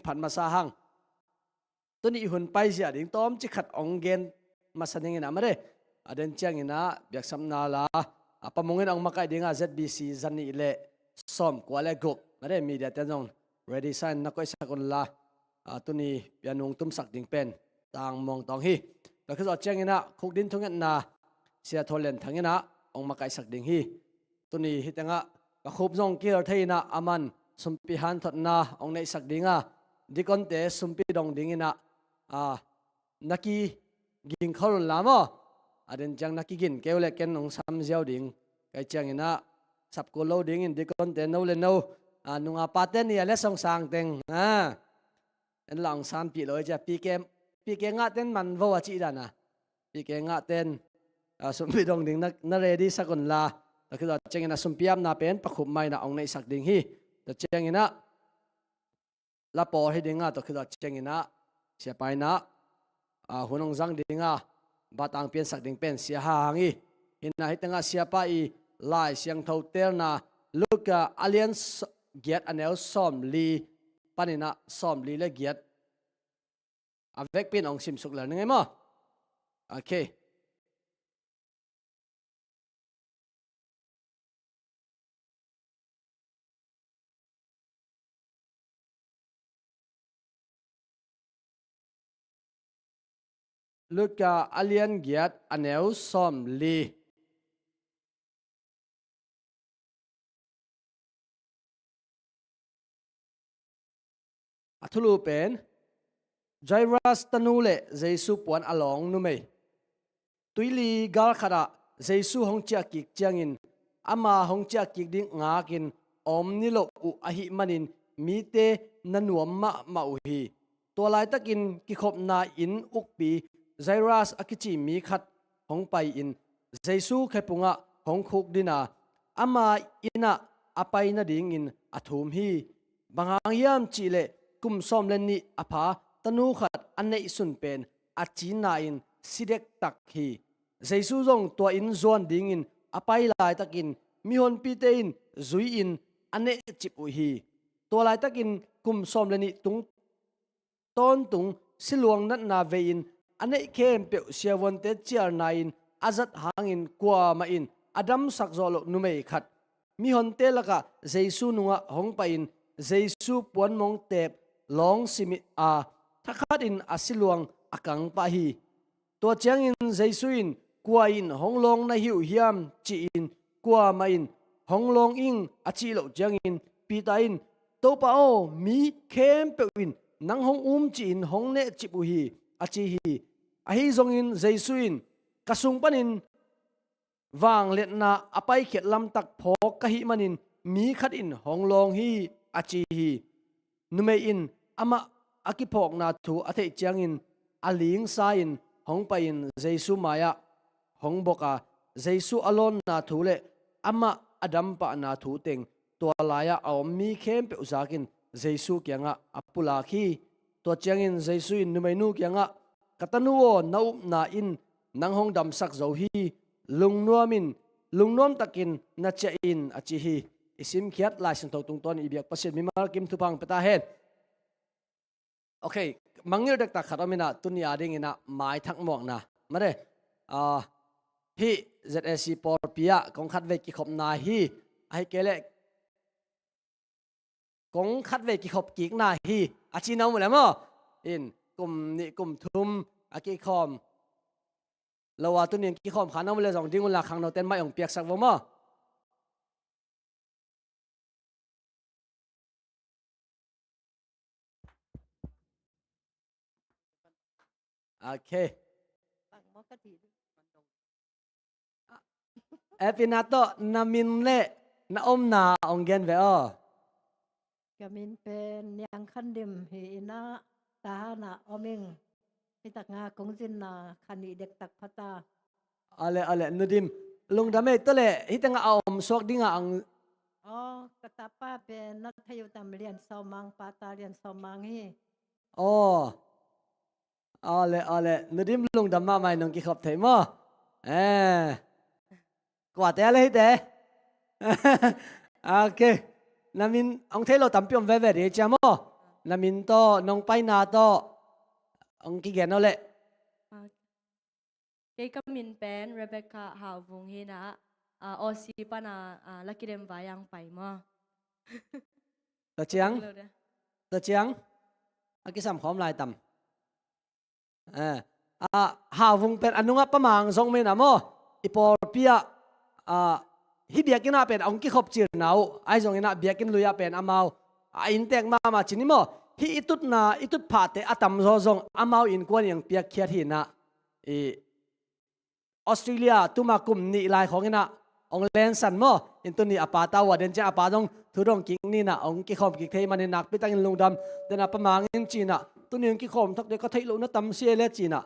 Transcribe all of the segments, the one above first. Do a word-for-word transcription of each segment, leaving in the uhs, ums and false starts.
phat masa hang. Tuni i hun paizia ding tawmcik khat ong gen masa ning in ah mare. A den ciangin ah biaksapna la a pamungin ong makaih dingah Z B C zanih le sawmkua le guk mare, media ten zong ready sa in na koihsak unla, a, tuni pianung tumsak ding pen tang muang tawng hi. Tua khit zawh ciangin ah khukdin thungetna Sia Thawlian Thang in ah ong makaihsak ding hi. Tuni hi tengah ka khup zong kihel thei in ah aman sumpi hanthotna ong neihsak ding a, dikonte sumpi dong ding in ah, a, na kiging khol unla maw? A den ciang na kigin keu le ken ong sam ziau ding. Kai ciangin ah sapkul lo dingin dikonte no le no, a, nunga pate ni a le song sang teng, a, en la ong sanpih lo i cia, P K, P K ngah ten man vo a cih dan a. P K ngah ten, a, sumpi dong ding na, na ready sak unla. Tua khit zawh ciangin ah sumpi apna pen pakhup mai in ah ong neihsak ding hi. Tua ciangin ah la pawl hi ding a, tua khit zawh ciangin ah siapa in ah, a, hun ong zang ding a, batang piansak ding pen Sia Ha Hang hi. Hi in ah hi tengah siapa i Lai Siangtho telna Luka a lian s-, giat a neu sawmli panin ah sawmli le giat a vekpi in ong simsuk lel ning ei maw? Ok. Luka a lian giat a neu sawmli. A thulu pen Jairus tanu le Jesu puan a lawng numei. Tuili gal khatah Jesu hong ciahkik ciangin ama hong ciahkik ding ngakin a om niloh uh ahih manin mite na nuam mahmah uh hi. Tua laitakin kikhopna inn ukpi Jairus a kici mi khat hong pai-in Jesu khepungah hong khukdin a, ama innah a pai nadingin a thum hi. Bang hang hiam cihleh kum sawm le nih a pha tanu khat a neihsun pen a cina-in si dektak hi. Jesu zong tua inn zuan dingin a pai laitakin mihonpite in zui-in a nehcip uh hi. Tua laitakin kum sawm le nih tung tawntung siluang natna vei-in a neih khempeuh siavuante cialna-in a zat hangin kuamah in a damsak zawh loh numei khat mihonte lakah Jesu nungah hong pai-in Jesu puanmong teep lawng simit a, thakhatin a siluang a kang pah hi. Tua ciangin Jesu in, "Kua in hong lawng na hi uh hiam?" ci-in kuamah in, "Hong lawng ing," a cih loh ciangin Peter in, "Topa aw, mi khempeuh in nang hong um ci-in hong nehcip uh hi," a ci hi. Ahi zongin Jesu in, "Ka sung panin vangliatna a paikhiat lamtak phawk ka hih manin mi khat in hong lawng hi," a ci hi. Numei in amah a kiphawkna thu a theih ciangin a lingsa-in hong pai-in Jesu mai-ah hong bok a, Jesu a lawnna thu le amah a dampahna thu teng tua lai-ah a om mi khempeuh zakin Jesu kiangah a pulak hi. Tua ciangin Jesu in numeinu kiangah, "Ka tanu aw, na upna in nang hong damsak zo hi. Lungnuam in, lungnuam takin na ciah in," a ci hi. I simkhiat Lai Siangtho tungtawn i biak Pasian mimal kim thupha hong pia ta hen. Ok, mangngilh dektak khat om in ah, tuni a ding in ah maithak muakna. Mate, ah, hih Z A C pawlpi ah kong khatvei kikhopna hi. Ahih kei leh kong khatvei kikhop kikna hi, a cihna om uh leh maw? In, kum nih kum thum a kikhawm lo a, tuni in kikhawm kha na om uh leh zong ding unla khangnote in maih hong piaksak vo maw? Ok. Epina tawh na min le na omna hong gen ve aw. Ka min pen Niang Khan Dim hi in ah, Tahan ah om ing. Hih tak nga kong zinna kha nih dektak pha ta. Awle, awle, Nu Dim. Lungdam ei, tua leh hih tengah a om suak dingah ang. Aw, ka tapa pen na thei uh tam, Lian Sawm Mang, Pa Ta Lian Sawm Mang hi. Aw. Awle, awle, Nu Dim lungdam mahmah in nong kikhop thei maw? Eh. Kuate a le hite. Ok. Na min hong thei lo tampi om veve ding hi cia maw? Na min tawh, nong paina tawh hong kigen aw leh. Ah, kei ka min pen Rebecca Hau Vung hi in ah, ah, Aussie pan ah, ah, Lucky Dam vai ah hong pai maw. Tua ciang? Tua ciang? A kisam khawm lai tam? Eh, ah, Hau Vung pen a nungah Pa Mang zong mah in ah maw, i pawlpi ah, ah, hih biakinn ah pen a hong kikhop cil na uh, ahi zongin ah biakinn lui ah pen amau a inntek mahmah ci ni maw. Hih i tutna, i tutphahte a tamzaw zong amau innkuan in hong piakkhiat hi in ah, i Australia tuma kum nih lai khawng in ah hong lensan maw. In tuni a pa ta uh a den ciang a pa zong thu dong kik ni in ah hong kikhawm kik thei manin nakpi takin lungdam. Den a Pa Mang in ci in ah, tuni hong kikhawm thakte ka theih lohna tam sia le ci in ah,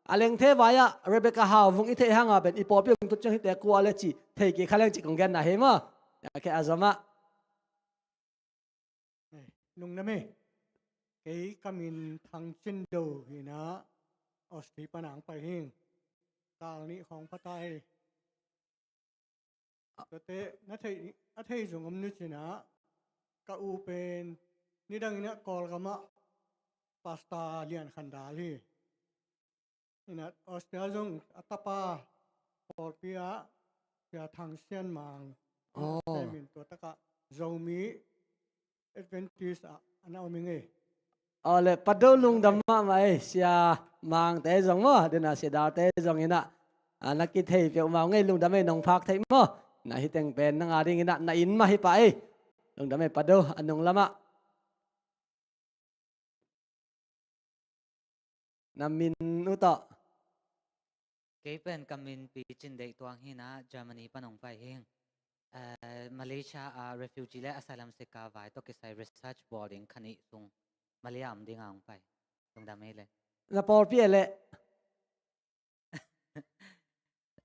a lengthe vai ah Rebecca Hau Vung i theih hang a pen i pawlpi hong tut ciang hihte kua le ci thei kik kha leng ci kong genna hi maw. A khe a zom ah. Eh, lungdam e. Kei ka min Thang Cin Do hi in ah, Aussie pan ah hong pai hi ing. Kal nih khawng pha ta hi. Tuate na thei, a thei zong om ni ci in ah, ka u pen nidang in ah Kawlgam ah pastor lian khan dal hi. In ah Australia zong a tapa pawlpi ah Sia Thang Sian Mang. Oh. Tua min tua takah Zomi Adventist ah a na om ing ei. Aw le, Pa Do lungdam mahmah ei, Sia Mangte zong maw, den a Sia Dalte zong in ah, a na kithei peuhmah ung ei, lungdam ei, nong phak theih maw. Na hih teng pen nang a ding in ah na inn mah hi pah ei. Lungdam ei Pa Do, a nung lam ah. Na min uh tawh. Kei pen ka min Pi Cin Deih Tuang hi in ah, Germany pan hong pai hi ing. Eh, Malaysia ah refugee le asylum seeker vai tawh kisai research bawl ding kha nih sung Malaysia om ding a hong pai. Lungdam ei le. Na pawlpi e le?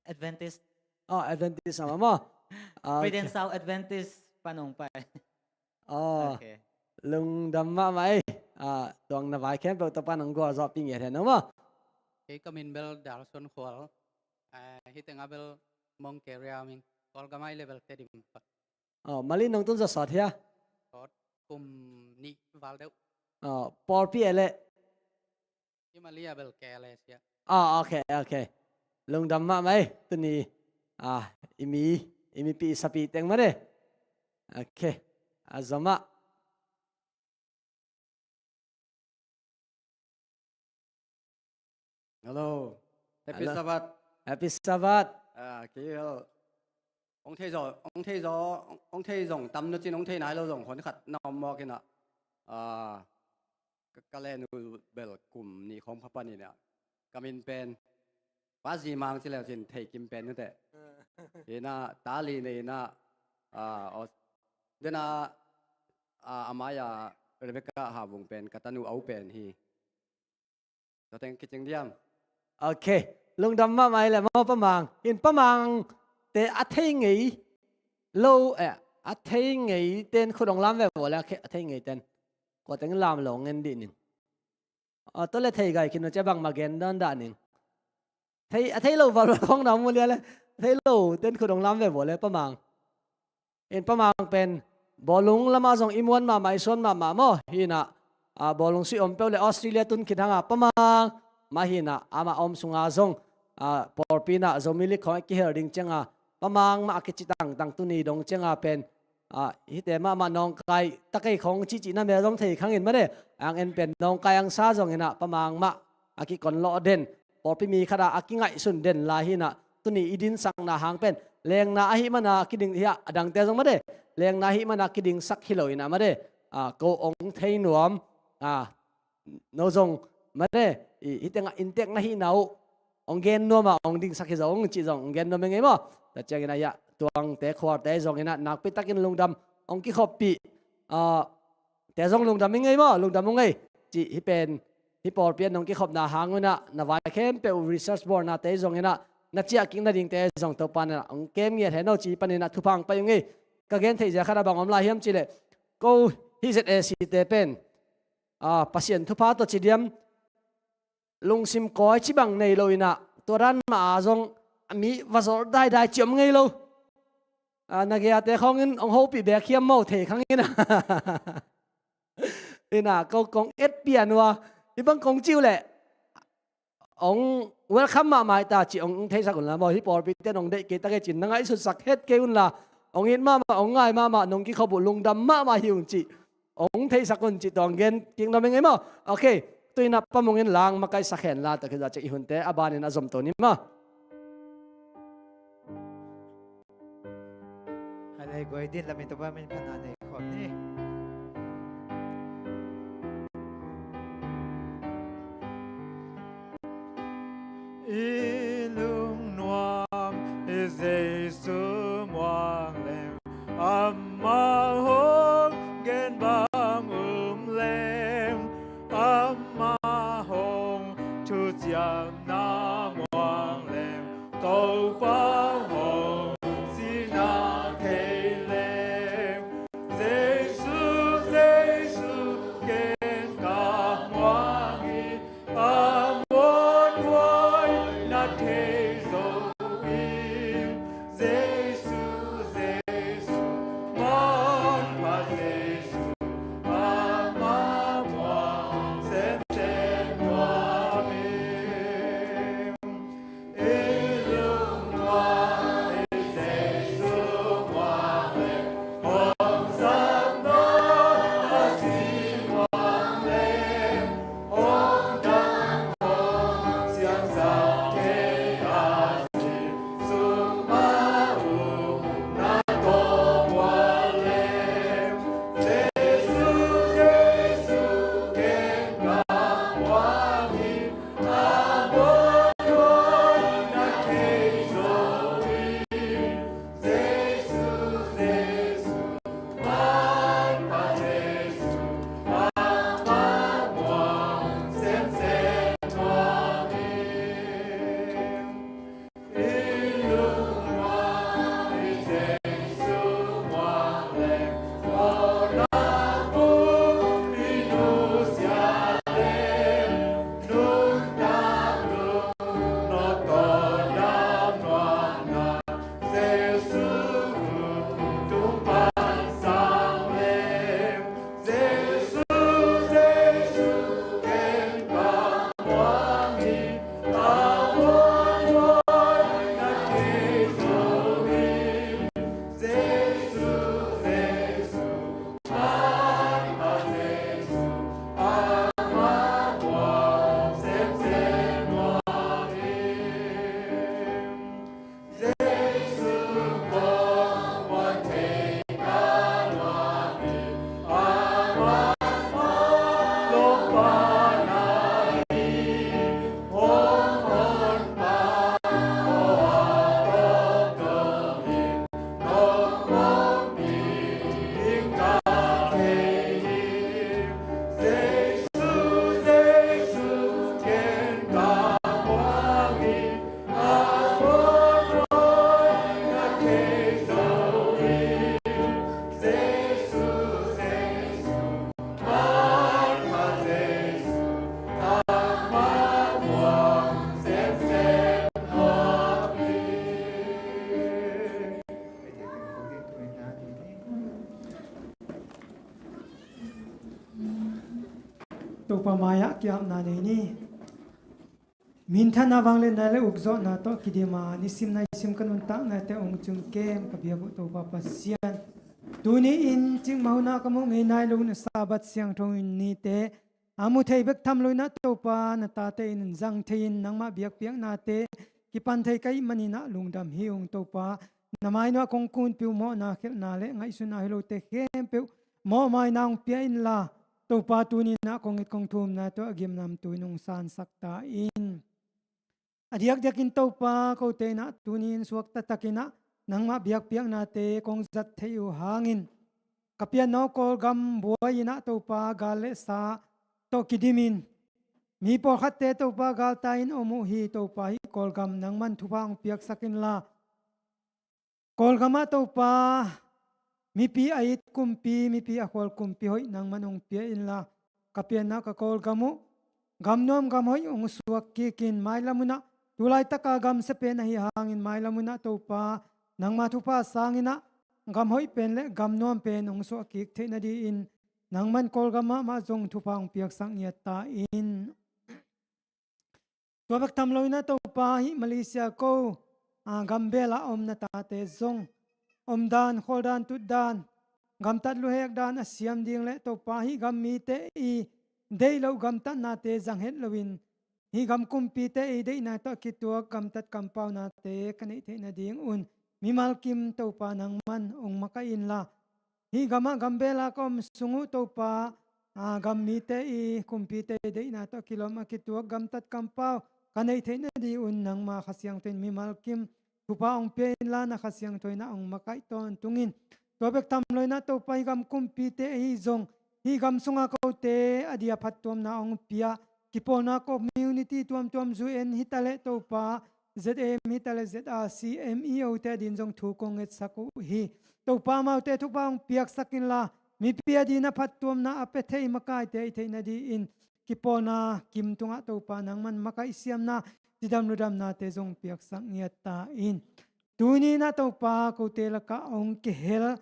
Adventist. Oh, Adventist ah maw. Ah, okay. Prudence South Adventist pan hong pai. Oh, okay. Lungdam mahmah ei. Ah, tuang na vai khempeuh Topa'n hong gualzawhpih ngiat hen aw maw. Kei ka min bel Dal Suan Khual. Ah, hih teng ah bel Mong Keria ming. Kawlgam ah i le bel Tedim. Oh, mali nong tun zaw sawt hia? Sawt kum nih val deuh. Oh, pawlpi e le? I Malaysia bel K L S, ya. Ah, okay, okay. Lungdam mahmah ei, tuni, ah, i mi, i mipi i sapi teng mah de. Okay. A zom ah. Hello. Happy Sabbath. Happy Sabbath. Ah, kei hong thei zaw, hong thei zaw, hong thei zong tam nu cin hong thei nai lo zong hon khat na om mawk in ah. Ah, ka, ka len uh bel kum nih khawng pha pan in ah, ka min pen Pa Zi Mang ci leu cin thei kim pen nu teh. Hi in ah, ta li nei in ah, ah, aw, den a, ah, a mai ah Rebecca Hau Vung pen ka tanu a u pen hi. Tua teng kicing diam? Okay. Lungdam mahmah ei le maw Pa Mang. In Pa Mangte a thei ngei lo, eh, a thei ngei ten khut hong lam ve vua le, a thei ngei ten. Kua teng lam lo ngen dih ning. Ah, tua le thei gai khin uh cia bangmah gen dawn dah ning. Thei, a thei lo valval khawng na om uh lia le, thei lo ten khut hong lam ve vua le Pa Mang. In Pa Mang pen bawlung lamah zong i muan mahmah, i suan mahmah maw. Hi in ah, ah, bawlung suih om peuh le Australia tun khit hang a Pa Mang mah hi in ah, amah a om sungah zong, ah, pawlpi in ah Zomi League khawng a kihel ding ciangah Pa Mang mah a kici tangtang, tuni dong ciangah pen, ah, hihte mahmah nawngkai takei khawng cihcih na mel zong thei khang in mah de. Ang en pen nawngkai angsa zong in ah Pa Mang mah a kikon lawh den, pawlpi mi khat ah a kingaihsun den lai hi in ah, tuni i dinsakna hang pen lengna ahih mana kiding hi a, a dangte zong mah de, lengna ahih mana kidingsak hi lo in ah mah de, ah, ko hong thei nuam, ah, no zong mah de, i, hih tengah inntek na hihna uh hong gen nuam a, hong dingsak hi zong cih zong hong gen nuam hi ing ei maw. Tua ciangin ah, ya, tuangte khualte zong in ah nakpi takin lungdam hong kikhoppih, ah, te zong lungdam hi ing ei maw, lungdam ung ei. Cih hih pen, hih pawlpi ah nong kikhopna hang un ah, na vai khempeuh research bawlnate zong in ah, na ciah kik nadingte zong Topa in ah hong kem ngiat hen aw ci panin ah thupha hong pia ung ei. Ka gen theih zia khat ah bang om lai hiam cih leh, ko hih Z A C te pen, ah, Pasian thupha tawh ci diam, lungsim kawi cih bang nei lo in ah, tua dan mah a zong a mi va zol daidai cih om ngei lo. Ah, na gei a te khawng in hong hopih bek hiam maw, thei khang in ah. Ina, ko kong et pian uh a, hih bang kong ci uh leh, ong welcome mahmah hi ta cih ong theisak unla maw. Hih pawlpi ten ong deih kei ta kei cin na ngaihsutsak het kei unla, ong it mahmah, ong ngai mahmah, nong kikhop uh lungdam mahmah hi ung cih ong theisak un cih tawh ong gen kik nuam ing ei maw. Ok, tu-in ah pamungin lang makaihsak hen la, tua khit ciang i hunte a banin a zom to ni maw. Hale guai din, lam i Topa min phatna nei khawm ni. I lungnuam i Jesu muang leng, amah hong gen bang um leng, amah hong thuciamna muang leng, Topa hong sihna thei leng, Jesu, Jesu ken ka muang hi, a muanhuai na thei zo hi. Jesu, Jesu, manpha Jesu, amah muang semsem nuam hi. Topa mai-ah ki-apna nei ni. Minthanna vangliatna le ukzawhna tawh kidim a, nisim naisim ka nuntaknate hong cing kem ka biak uh Topa Pasian, tuni-in cikmah hun ah ka muh ngei nai lo na Sabbath siangtho nite a mu thei bek tham loin ah Topa, na tate in zang thei-in nangmah biakpiaknate kipan thei ka hih manin ah lungdam hi ung Topa. Na mai nuah kong kunpih uh mawhna, khelhna le ngaihsutna hi lote khempeuh mawhmaina hong pia inla, Topa, tuni-in ah kong it kong thumna tawh a gimnamtu in hong sansak ta in. A diakdiakin Topa, kote in ah tuni-in suakta takin ah nangmah biakpiaknate kong zat theih uh hangin, ka pianna uh Kawlgam buai in ah Topa, gal le sa tawh kidimin, mi pawlkhatte Topa, galtai in om uh hi Topa. Hih Kawlgam nangman thupha hong piaksak inla, Kawlgam ah Topa, mipi a it kumpi, mipi a khual kumpi hoih nangman hong pia inla, ka pianna ka Kawlgam uh gam nuam gam hoih hong suak kikin, mailam hun ah, tu laitaka gamsia pen ahi hangin, mailam hun ah Topa, nangma thupha sangin ah gam hoih pen le gam nuam pen hong suah kik theih nadingin nangman Kawlgam mahmah zong thupha hong piaksak ngiat ta in. Tua bek tham loin ah Topa, hih Malaysia ko, a, gambel ah om na tate zong omdan, khawldan, tutdan, gamtat luhek dan a siam ding le Topa, hih gam mite i deih loh gamtatnate zang het loin, hih gam kumpite i deihna tawh kituak gamtat kampaunate ka neih theih nadingun mimal kim Topa nangman hong makaih inla, hih gamah gambel ah ka om sung uh Topa, a, gam mite i kumpite i deihna tawh kilawm a kituak gamtat kampau ka neih theih nadingun nangma Kha Siangtho in mimal kim thupha hong pia inla, na Kha Siangtho in ah hong makaih tawntung in. Tua bek tham loin ah Topa, hih gam kumpite ahi zong, hih gam sunga kote a dia phattuamna hong pia, kipawlna community tuamtuam, U N hi ta leh Topa, Z M hi ta leh Z R C M E O te adin zong thu kong ngetsak uh hi. Topa, amaute thupha hong piaksak inla, mipi adin a phattuamna a pia thei makaite i theih nadingin, kipawlna kim tungah Topa nangman makaih siamna, cidam ludamnate zong piaksak ngiat ta in. Tuni in ah Topa, kote lakah hong kihel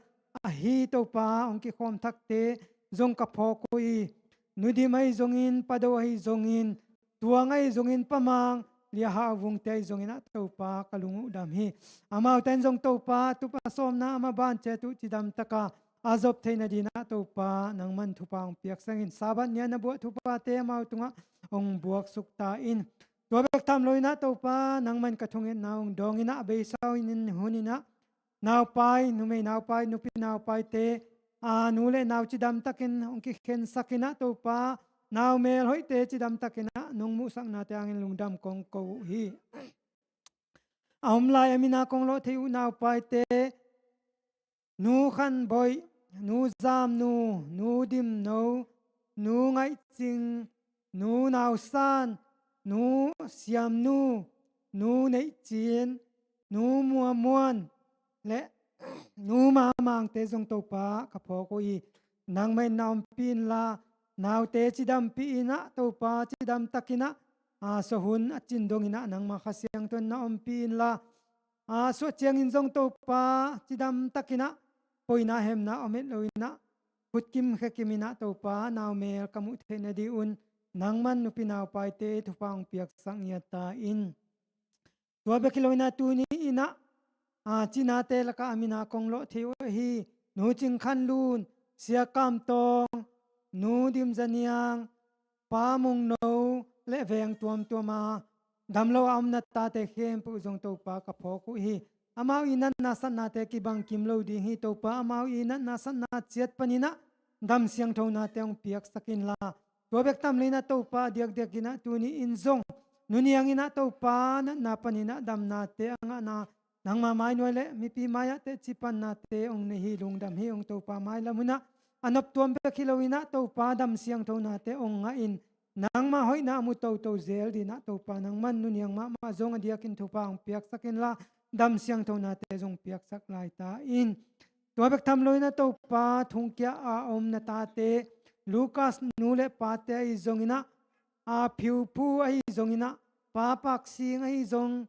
ahi Topa, hong kikhawm thakte zong ka phawk uh hi. Nu Dim ahi zongin, Pa Do ahi zongin, Tuang ahi zongin, Pa Mang, Lia Hau Vung te ahi zongin ah Topa, ka lung uh dam hi. Amaute in zong Topa, tup a sawmna a maban ciat uh cidam taka a zop theih nadin ah Topa, nangman thupha hong piaksak in. Sabbath ni a na buah thuphate amau tungah hong buaksuk ta in. Tua bek tham loin ah Topa, nangman ka thungetna hong dawng in ah, a beisa hun in, hun in ah, naupai, numei naupai, nupi naupaite, a, nu le nau cidam takin hong kikhensak in ah Topa, nau mel hoihte cidam takin ah nong muhsaknate hangin lungdam kong ko uh hi. A om lai a min a kong lawh theih uh naupaite, Nu Khan Boih, Nu Zam Nu, Nu Dim No, Nu Ngaih Cing, Nu Nau San, Nu Siam Nu, Nu Neih Cin, Nu Mua Muan le Nu Ma Mangte zong Topa, ka phawk uh hi. Nangmah in na ompih inla, naute cidampih in ah Topa, cidam takin ah, a, suah hun a cin dongin ah nangma Kha Siangtho in na ompih inla, a, suah ciangin zong Topa, cidam takin ah, poina hemna om het loin ah, khutkim khekim in ah Topa, nau mel ka muh theih nadingun, nangman nupi naupaite thupha hong piaksak ngiat ta in. Tua bek hi loin ah tuni in ah, a, cinate lakah a min a kong lawh theih uh ahi Nu Cing Khan Lun, Sia Kam Tawng, Nu Dim Za Niang, Pa Mung No le veng tuamtuam a dam lo a om na tate khempeuh zong Topa, ka phawk uh hi. Amau i natna satnate kibang kim lo ding hi Topa, amau i natna satna ciat panin ah dam siangthonate hong piaksak inla, tua bek tham loin ah Topa, diakdiakin ah tuni in zong Nu Niang in ah Topa, natna panin ah damnate a ngahna, nangma mainuai le mipi mai-ah teci pannate hong nei hi, lungdam hi ung. Topa, mailam hun ah a noptuam bek hi loin ah Topa, dam siangthonate hong ngah in, nangma hoihna a mu toto zel dingin ah Topa, nangman Nu Niang mahmah zong a diakin thupha hong piaksak inla, dam siangthonate zong piaksak lai ta in. Tua bek tham loin ah Topa, thongkia a om na tate, Lucas nu le pate ahi zongin ah, a, Phiu Phu ahi zongin ah, Pa Pak Sing ahi zong,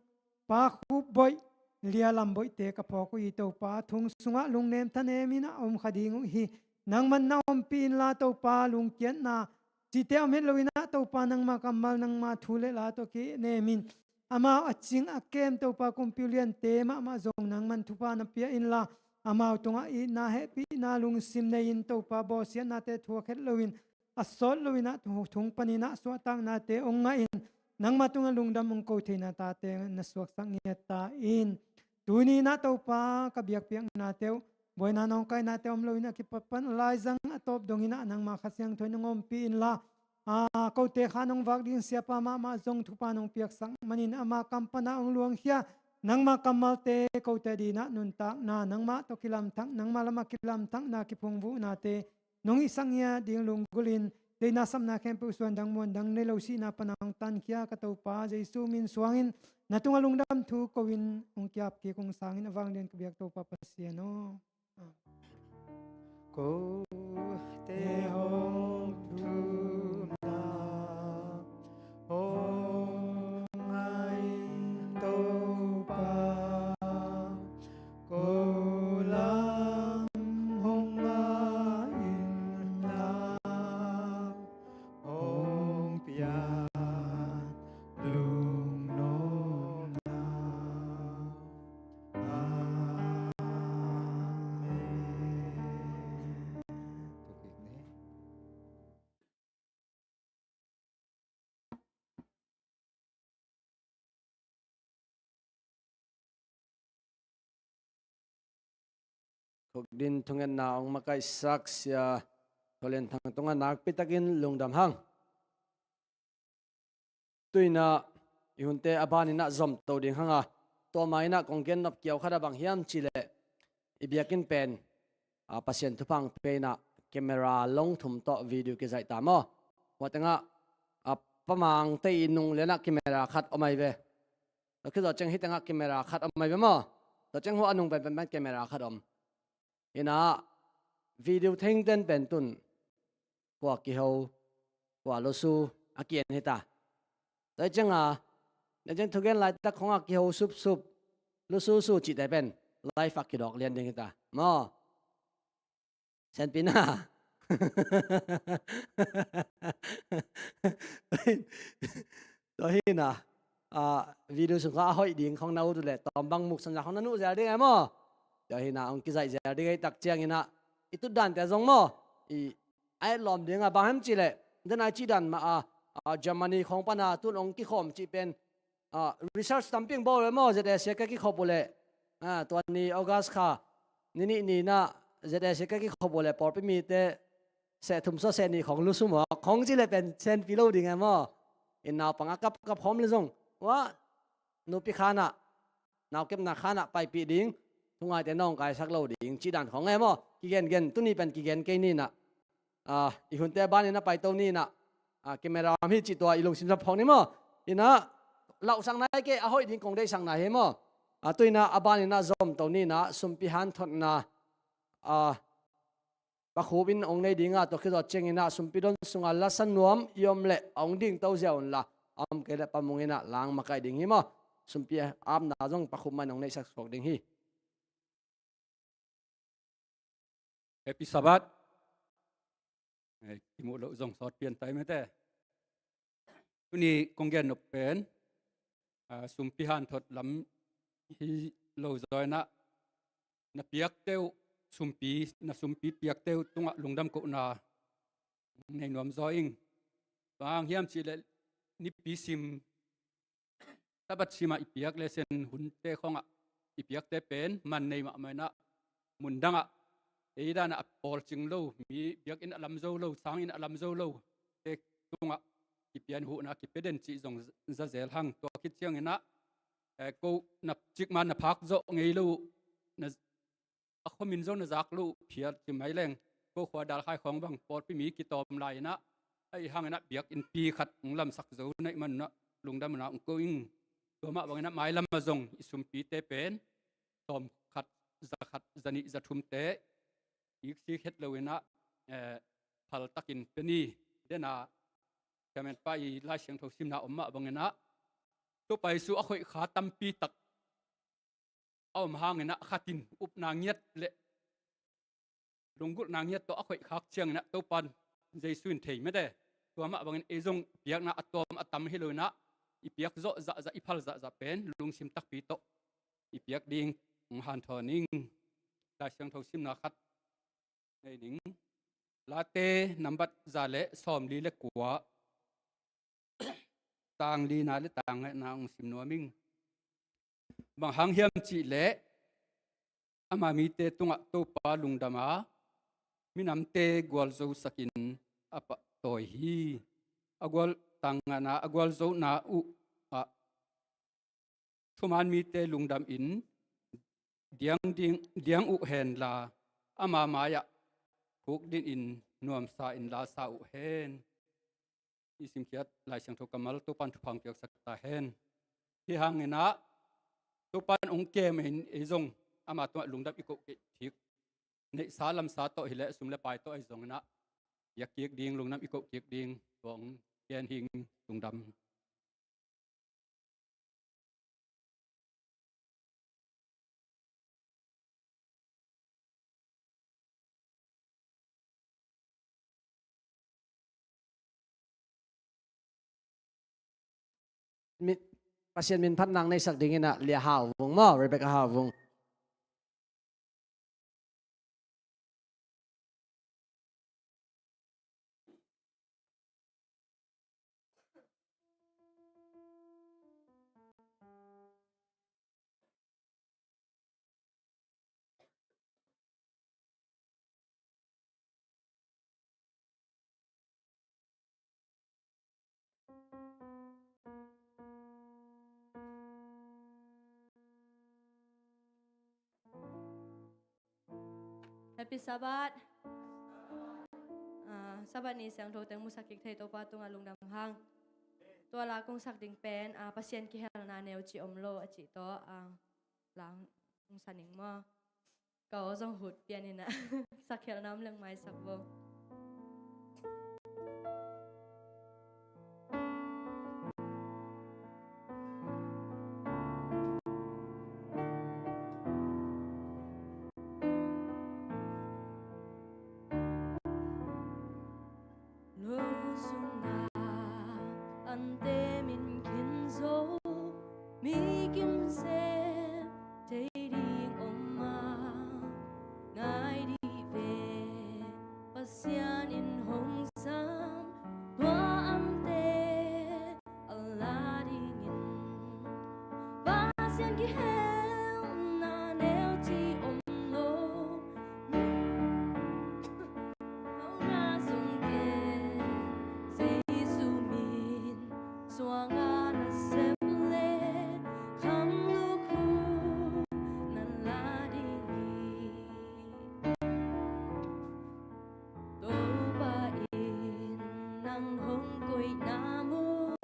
Pa Khup Boih, Lia Lam Boihte ka phawk uh hi Topa, thong sungah lungnem thanem in ah om kha ding uh hi. Nangman na ompih inla Topa, lungkiatna cihte om het loin ah Topa, nangma kammal, nangma thu le la tawh kinem in, amau a cing a kem Topa, kumpi uh liante mahmah zong nangman thupha na pia inla, amau tungah itna, hehpihna, lungsim nei in Topa, bawlsiatnate thuak het loin, a sawt loin ah thu-, thong panin ah suahtaknate hong ngah in, nangma tungah lungdam hong ko theihna tate na suaksak ngiat ta in. Tuni in ah Topa, ka biakpiaknate uh, buaina nawngkainate om loin a kipat pan a laizang a tawp dongin ah nangma Kha Siangtho in hong ompih inla, a, kote kha nong vak ding siapa mahmah zong thupha nong piaksak manin ama kam pan ah hong luangkhia, nangma kammalte kote adin ah nuntakna, nangmah tawh kilamthak, nangma lamah kilamthakna, kiphungvuhnate nong hihsak ngiat ding lunggulhin, deihna sapna khempeuh suandang muandang nei lo sihna pan a hong tankhia ka Topa Jesu min suangin, na tungah lungdam thu ko-in hong kiap kik hong sangin, a vanglian ka biak Topa Pasian aw. Kote hong thumna hong ngai Topa, ko lam hong ngah inla, Pasian lungnuamna. Amen. Khukdin thungetna hong makaihsak Sia Tholian Thang tungah nakpi takin lungdam hang. Tu-in ah i hunte a banin ah zom to ding hang a, tua ma-in ah kong gen nop kiau khat ah bang hiam cih leh, i biakinn pen, a, Pasian thupha hong pia in ah camera long thum tawh video kizaih ta maw. Hua tengah, a, Pa Mangte i nung lian ah camera khat om ahi ve. Tua khit zawh ciang hih tengah camera khat om ahi ve maw. Tua ciang hua a nung penpen pen camera khat om. In ah video thengten pen tun kua kiho, kua lusu a ki-en hi ta. Tua hi ciang a, na ciang thugen laitak khong a kiho supsup, lususu cihte pen live a kidawk lian ding hi ta maw. Senpi na. Tua hi na, a, video sung kha a hoih ding khong na ut uh leh tawm bang muksan za khong na nuh zel ding e maw. Tua hi na hong kizaih zel ding e, tak ciangin ah i tutdante zong maw, i a etlawm ding a, bang hiam cih leh, den a i cih dan mah a, a, Germany khong pan a tun hong kikhawm cih pen, a, research tampi hong bawl ve maw, Z A C ka kikhop uh leh, a, tua ni August kha ni nih ni-in ah Z A C ka kikhop uh leh pawlpi mite seh thum sawt seh nih khong lusu maw khong cih leh pen senpi lo ding e maw. In naupang a kapkap khawm leh zong, ua, nupi khan ah, naukepna khan ah paipih ding, thungaite nawngkaisak lo ding cih dan khong e maw. Kigengen, tuni pen kigen kei ni in ah, a, i hunte a banin a paito ni in ah, a, camera om hi cih tua i lungsim zat phawk ni maw. In ah, lauhsak nai kei, a hoih ding kong deihsak nai hi maw. A, tu-in ah a banin ah zom to ni in ah sumpi hanthotna, a, Pa Khup in hong nei ding a, tua khit zawh ciangin ah sumpi don sungah lasa nuam i om leh hong dingto ziau unla, a om kei leh Pa Mung in ah la hong makaih ding hi maw. Sumpi apna zong Pa Khup mah in hong neihsak suak ding hi. Happy Sabbath. Eh, kimuh loh zong sawt pian tai mete. Tuni kong gen nop pen, a, sumpi hanthot lam hi lo zaw in ah, na piakte uh sumpi, na sumpi piakte uh tungah lungdam kohna nei nuam zaw ing. Bang hang hiam cih leh nipi sim, Sabbath sim ah i piak le sen hunte khong ah i piakte pen man nei mahmah in ah, mun dang ah ei dan ah a pawlcing lo, mi biakinn a lam zo lo, sanginn a lam zo lo te tungah kipia in huhna kipia den cih zong za zel hang. Tua khit ciangin ah, eh, ko na cikmah na phak zawh ngei lo, na a khuamin zo na zak lo phial ci mai leng, ko khua dalkhai khawng bang pawlpi mi kitawm lai in ah, ahi hangin ah biakinnpi khat hong lamsak zo na hih manun ah lungdam unla hong ko ing. Tua mah bangin ah mailam ah zong i sumpite pen tawm khat, za khat, za nih, za thumte iksik het lo in ah, eh, phal takin pia ni. Den a Clement pa i Lai Siangtho simna om mah bangin ah, Topa Jesu a khoih kha tampi tak a om hangin ah khat in upna ngiat le lunggulhna ngiat tawh a khoih khak ciangin ah Topa Jesu in thei mete. Tua mah bangin ei zong piakna a tawm a tam hi lo in ah, i piak zawh zahzah, i phal zahzah pen lungsim takpi tawh i piak ding hong hanthawn ing. Lai Siangtho simna khat nei ning. Late nambat za le sawmli le kua, tang lina le tang ngana hong sim nuam ing. Bang hang hiam cih leh, ama mite tungah Topa lungdam a, minamte gualzosakin a pahtawi hi. A gual, tang ngana, a gualzona uh ah thuman mite lungdam in diang ding, diang uh henla, ama mai-ah khukdin in nuamsa in lasa uh hen. I simkhiat Lai Siangtho kammal Topan thupha hong piaksak ta hen. Hih hangin ah Topan hong kem in ei zong ama tungah lungdam i koh kik thik, neihsa lamsa tawh hileh sum le pai tawh ahi zongin ah, piak kik ding, lungdam i koh kik ding, tua hong gen hi ing. Lungdam. mi-, Pasian minphatna neisak dingin ah Lia Hau Vung maw, Rebecca Hau Vung. Happy Sabbath. Ah, Sabbath ni siangtho teng musak kik thei Topa tungah lungdam hang. Tua la kong sak ding pen, ah, Pasian kihelna neu ci om lo a cih tawh, ah, la kong sa ning maw. Ka aw zong hut pian in ah. Sak khial nam leng maisak vo. Lo sungah ante min khin zo, mi kim sem thei ding om a, ngai dih ve, Pasian in hong sam, tua ante a la dingin. Pasian kihelna neu ci om lo, Hauhna zong ken, Jesu min suang a na sep le, kham lukhu na la ding hi. Topa in nang hong koihna mun,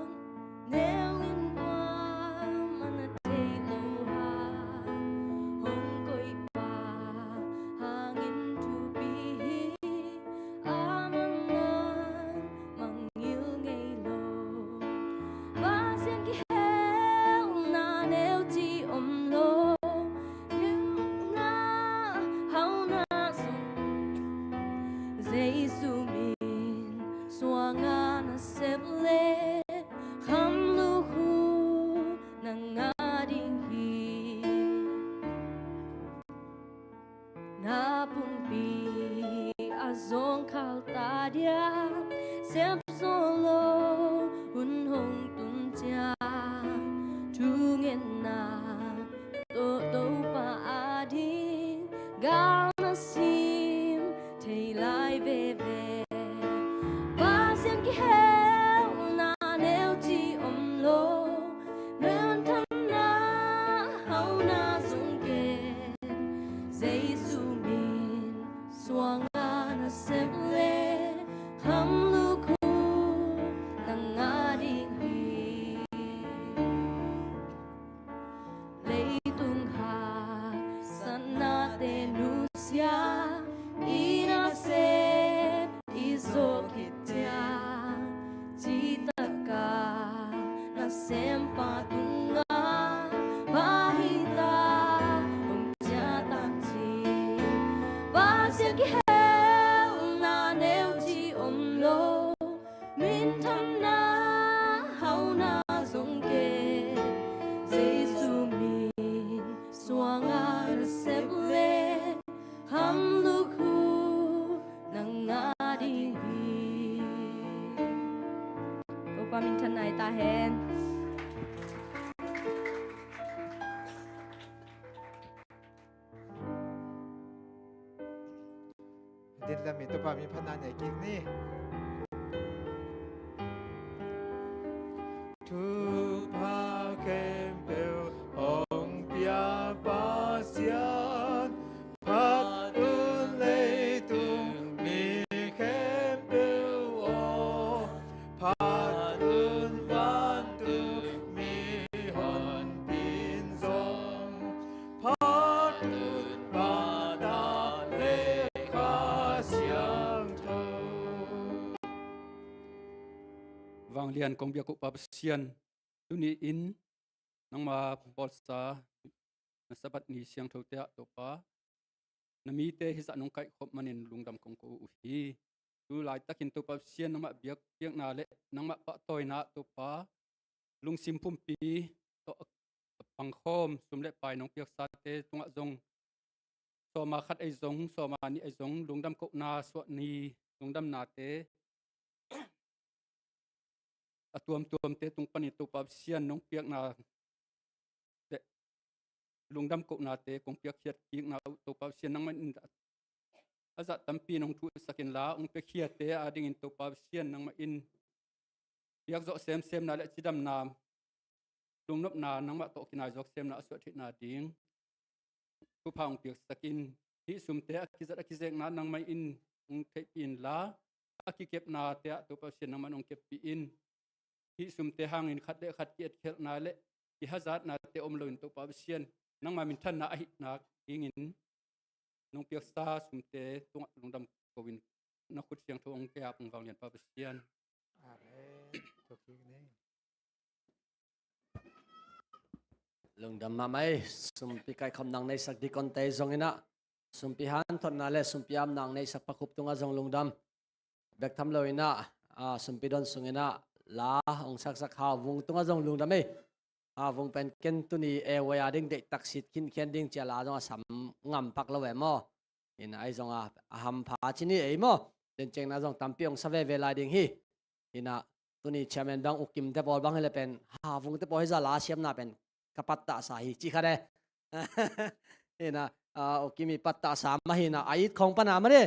neu in kuamah na thei lo hang, hong koihpa hangin thupi hi, amah nang mangngilh ngei lo. Pasian kihelna neu ci om lo, ngeina hauhna zong, Jesu min suang a na sep le, kham lukhu na ngah ding hi. Na pumpi a zawngkhal ta dia, sep zo lo hun hong tun ciang, thungetna tawh Topa ading gal na sim thei lai veve. Pasian kihelna neu ci om lo, minthanna hauhna zong ken, Jesu min suang a na sep le, kham lukhu na ngah ding hi. Leitung haksatnate nusia, i nasem i zawh khit ciang, citaka nasempa tungah pha hi ta, hong ciah tan ci. Pasian kihelna neu ci om lo, minthanna hauhna zong ken, Jesu min suang a na sep le, kham lukhu na ngah ding hi. Topa minthanna hi ta hen. Din lam in Topa minthanna nei kik ni. Thupha khempeuh hong pia Pasian, phat un leitung mi khempeuh aw, phat un vantung mihonpi in zong, phat un Pa, Ta le Kha Siangtho. Vanglian kong biak uh Pa Pasian, tuni-in nangma bawlsa na Sabbath ni siangthote ah Topa, na mite hizah nong kaihkhop manin lungdam kong ko uh hi. Tu laitakin Topa Pasian, nangmah biak, biakna le nangmah pahtawina ah Topa, lungsim pumpi tawh a pangkhawm sum le pai nong piaksate tungah zong sawma khat ahi zong, sawma nih ahi zong, lungdam kohna suah ni lungdamnate a tuamtuamte tung panin Topa Pasian nong piakna le lungdam kohnate kong piakkhiat kikna uh Topa Pasian nangmah in a zah tampi nong thuhsak inla, hong piakkhiate adingin Topa Pasian nangmah in piakzawh semsemna le cidamna, lungnopna, nangmah tawh kinai zawk semna a suah theihna ding thupha hong piaksak in. Hih sumte a kizat a kizekna nangmah in hong theihpih inla, a kikepnate ah Topa Pasian nangmah in hong keppih in. Hih sumte hangin khat le khat ki-etkhelhna le kihazatnate om loin Topa Pasian nangmah minthanna a hihna dingin nong piaksa sumte tungah lungdam ko-in na khut siangtho hong kei-a hong vanglian Pa Pasian. Amen. Tua kik ni. Lungdam mahmah ei, sumpi kaikhawm nang neisak dikonte zong inah, sumpi hanthotna le sumpi amna neisak pakhup tungah zong lungdam. Bek tham lo inah, a, sumpi don sung inah la hong saksak Hauvung tungah zong lungdam ei. Hauvung pen ken tuni e waya ding deihtak sit khinkhian ding cia la zong a sam ngampak lo e maw? Inah ahi zong a, a hampha ci ni ei maw? Tencengna zong tampi hong sa veve lai ding hi. Inah tuni chairman bang, ukimte pawl bang hi le pen, Hauvungte pawl hi zah la siamna pen ka pattahsa hi ci kha de. Inah, a, ukim i pattahsa mah hi inah, a it khawng pana mah de.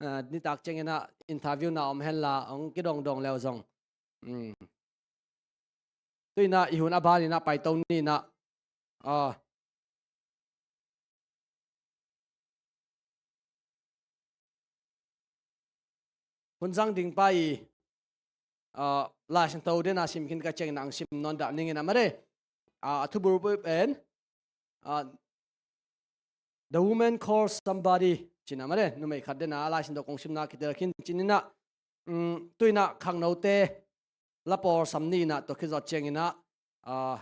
A, nitak ciang inah interview na om henla hong kidongdong leu zong. Mm. Tu inah i hun a ban inah paito ni inah. A, hun zang ding pa i, a, Lai Siangtho dena sim khin ka ciang inah hong sim nawn dah ning inah mah de. A, a thubul pen, a, The woman called somebody, cina mah de, numei khat dena Lai Siangtho kong simna kitel khin cin inah, mm, tu inah khangnote la pawl sam ni inah tua khit zawh ciang inah, a,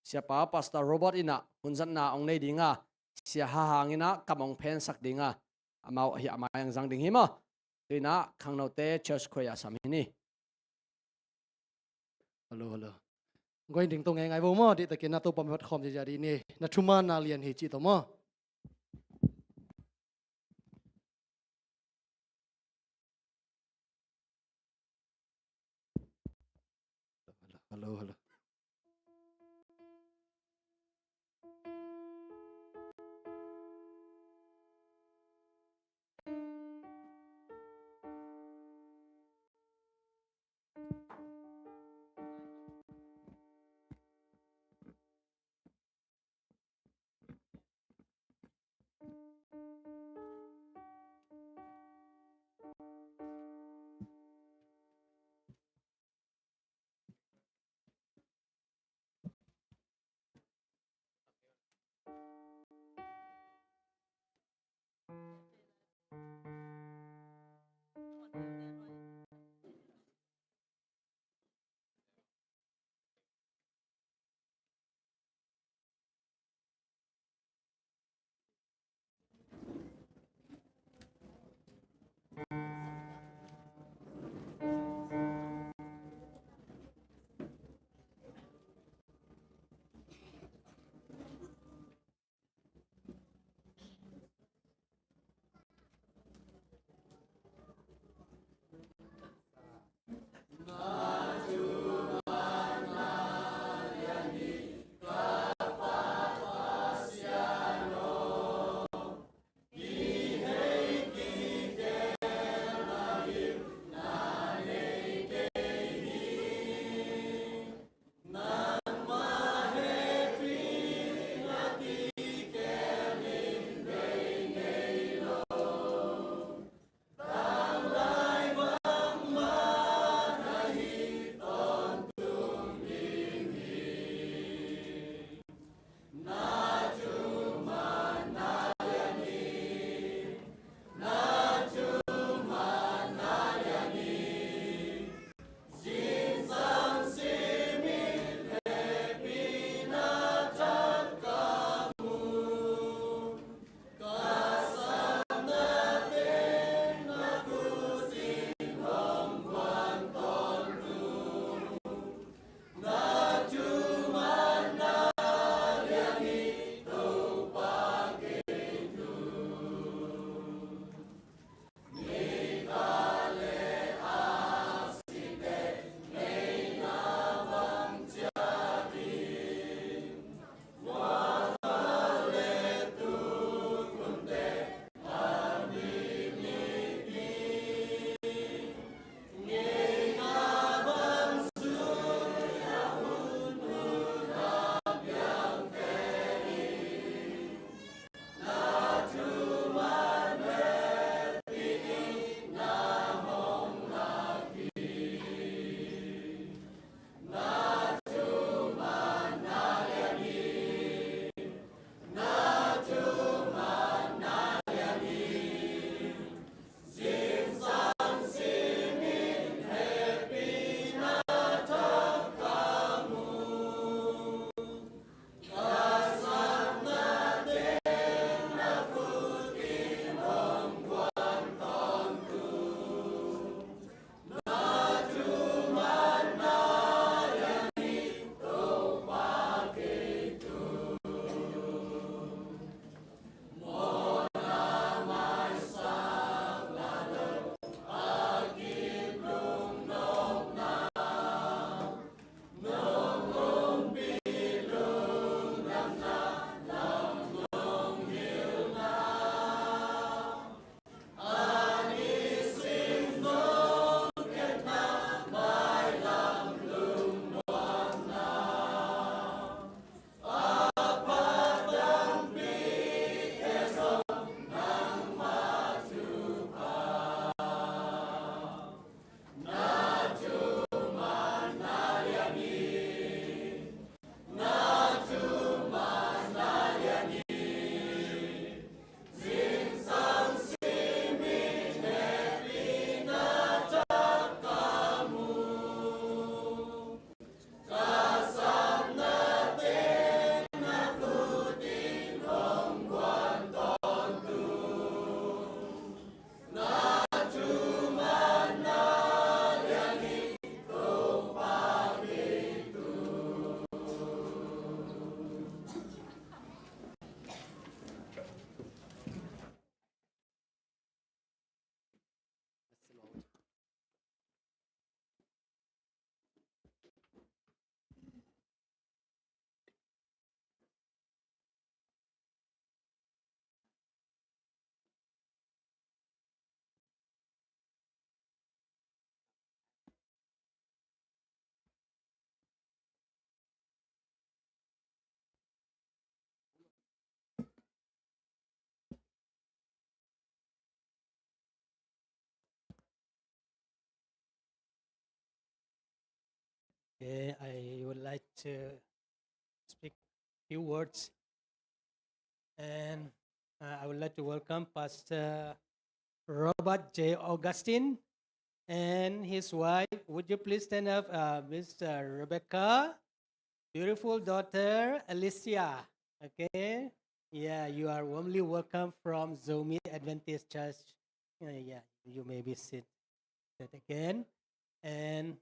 siapa Pastor Robert inah hunzatna hong nei dinga, sia hahang inah kam hong phensak dinga, amau hi amah hong zang ding hi maw? Tu inah khangnote church choir sam hi ni. Hello, hello. Guai ding tawh ngeingai vo maw, dih takin na Topa mi phat khawm ziazia dih ni. Na thuman na lian hi cih tawh maw? Hello, hello. Okay, I would like to speak few words. And uh, I would like to welcome Pastor Robert J. Augustine and his wife. Would you please stand up, uh, Mister Rebecca? Beautiful daughter, Alicia. Okay? Yeah, you are warmly welcome from Zomi Adventist Church. Yeah, yeah, you may be seated again. And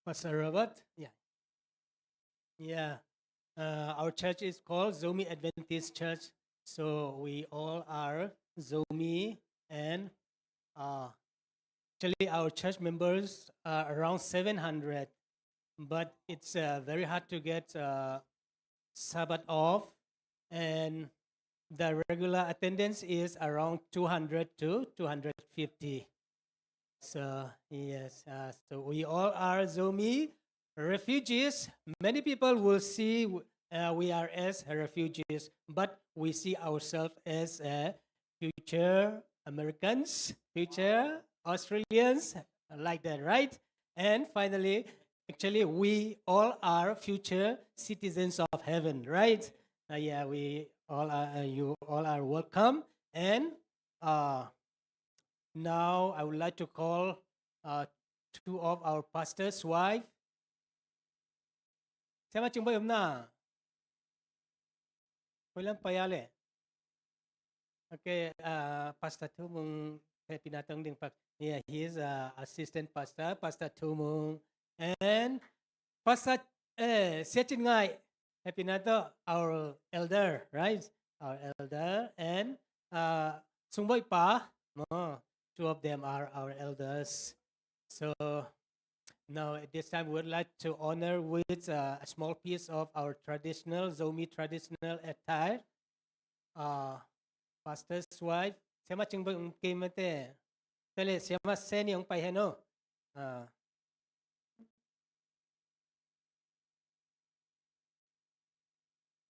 Pastor Robert? Yeah. Yeah. Uh, our church is called Zomi Adventist Church. So we all are Zomi, and uh, actually our church members are around seven hundred. But it's uh, very hard to get uh, Sabbath off, and the regular attendance is around two hundred to two hundred fifty. So, yes, uh, so we all are Zomi refugees. Many people will see uh, we are as refugees, but we see ourselves as uh, future Americans, future Australians, like that, right? And finally, actually, we all are future citizens of heaven, right? Uh, yeah, we all are, uh, you all are welcome. And uh, now I would like to call uh, two of our pastor's wife. Siamah Cingbawi om na? Koi lam pai a leh. Okay, uh, Pastor Thu Mung, hehpihna tawh ding pak. Yeah, he is uh, assistant pastor, Pastor Thu Mung. And Pastor eh, Sia Cin Ngai, hehpihna tawh, our elder, right? Our elder and uh, Sung Bawi Pa, oh, two of them are our elders. So now at this time we would like to honor with uh, a small piece of our traditional, Zomi traditional attire. Uh, Pastor's wife, Siamah Cingbawi ong kei mate. Tale Siamah Seni ong pai hen o. Uh,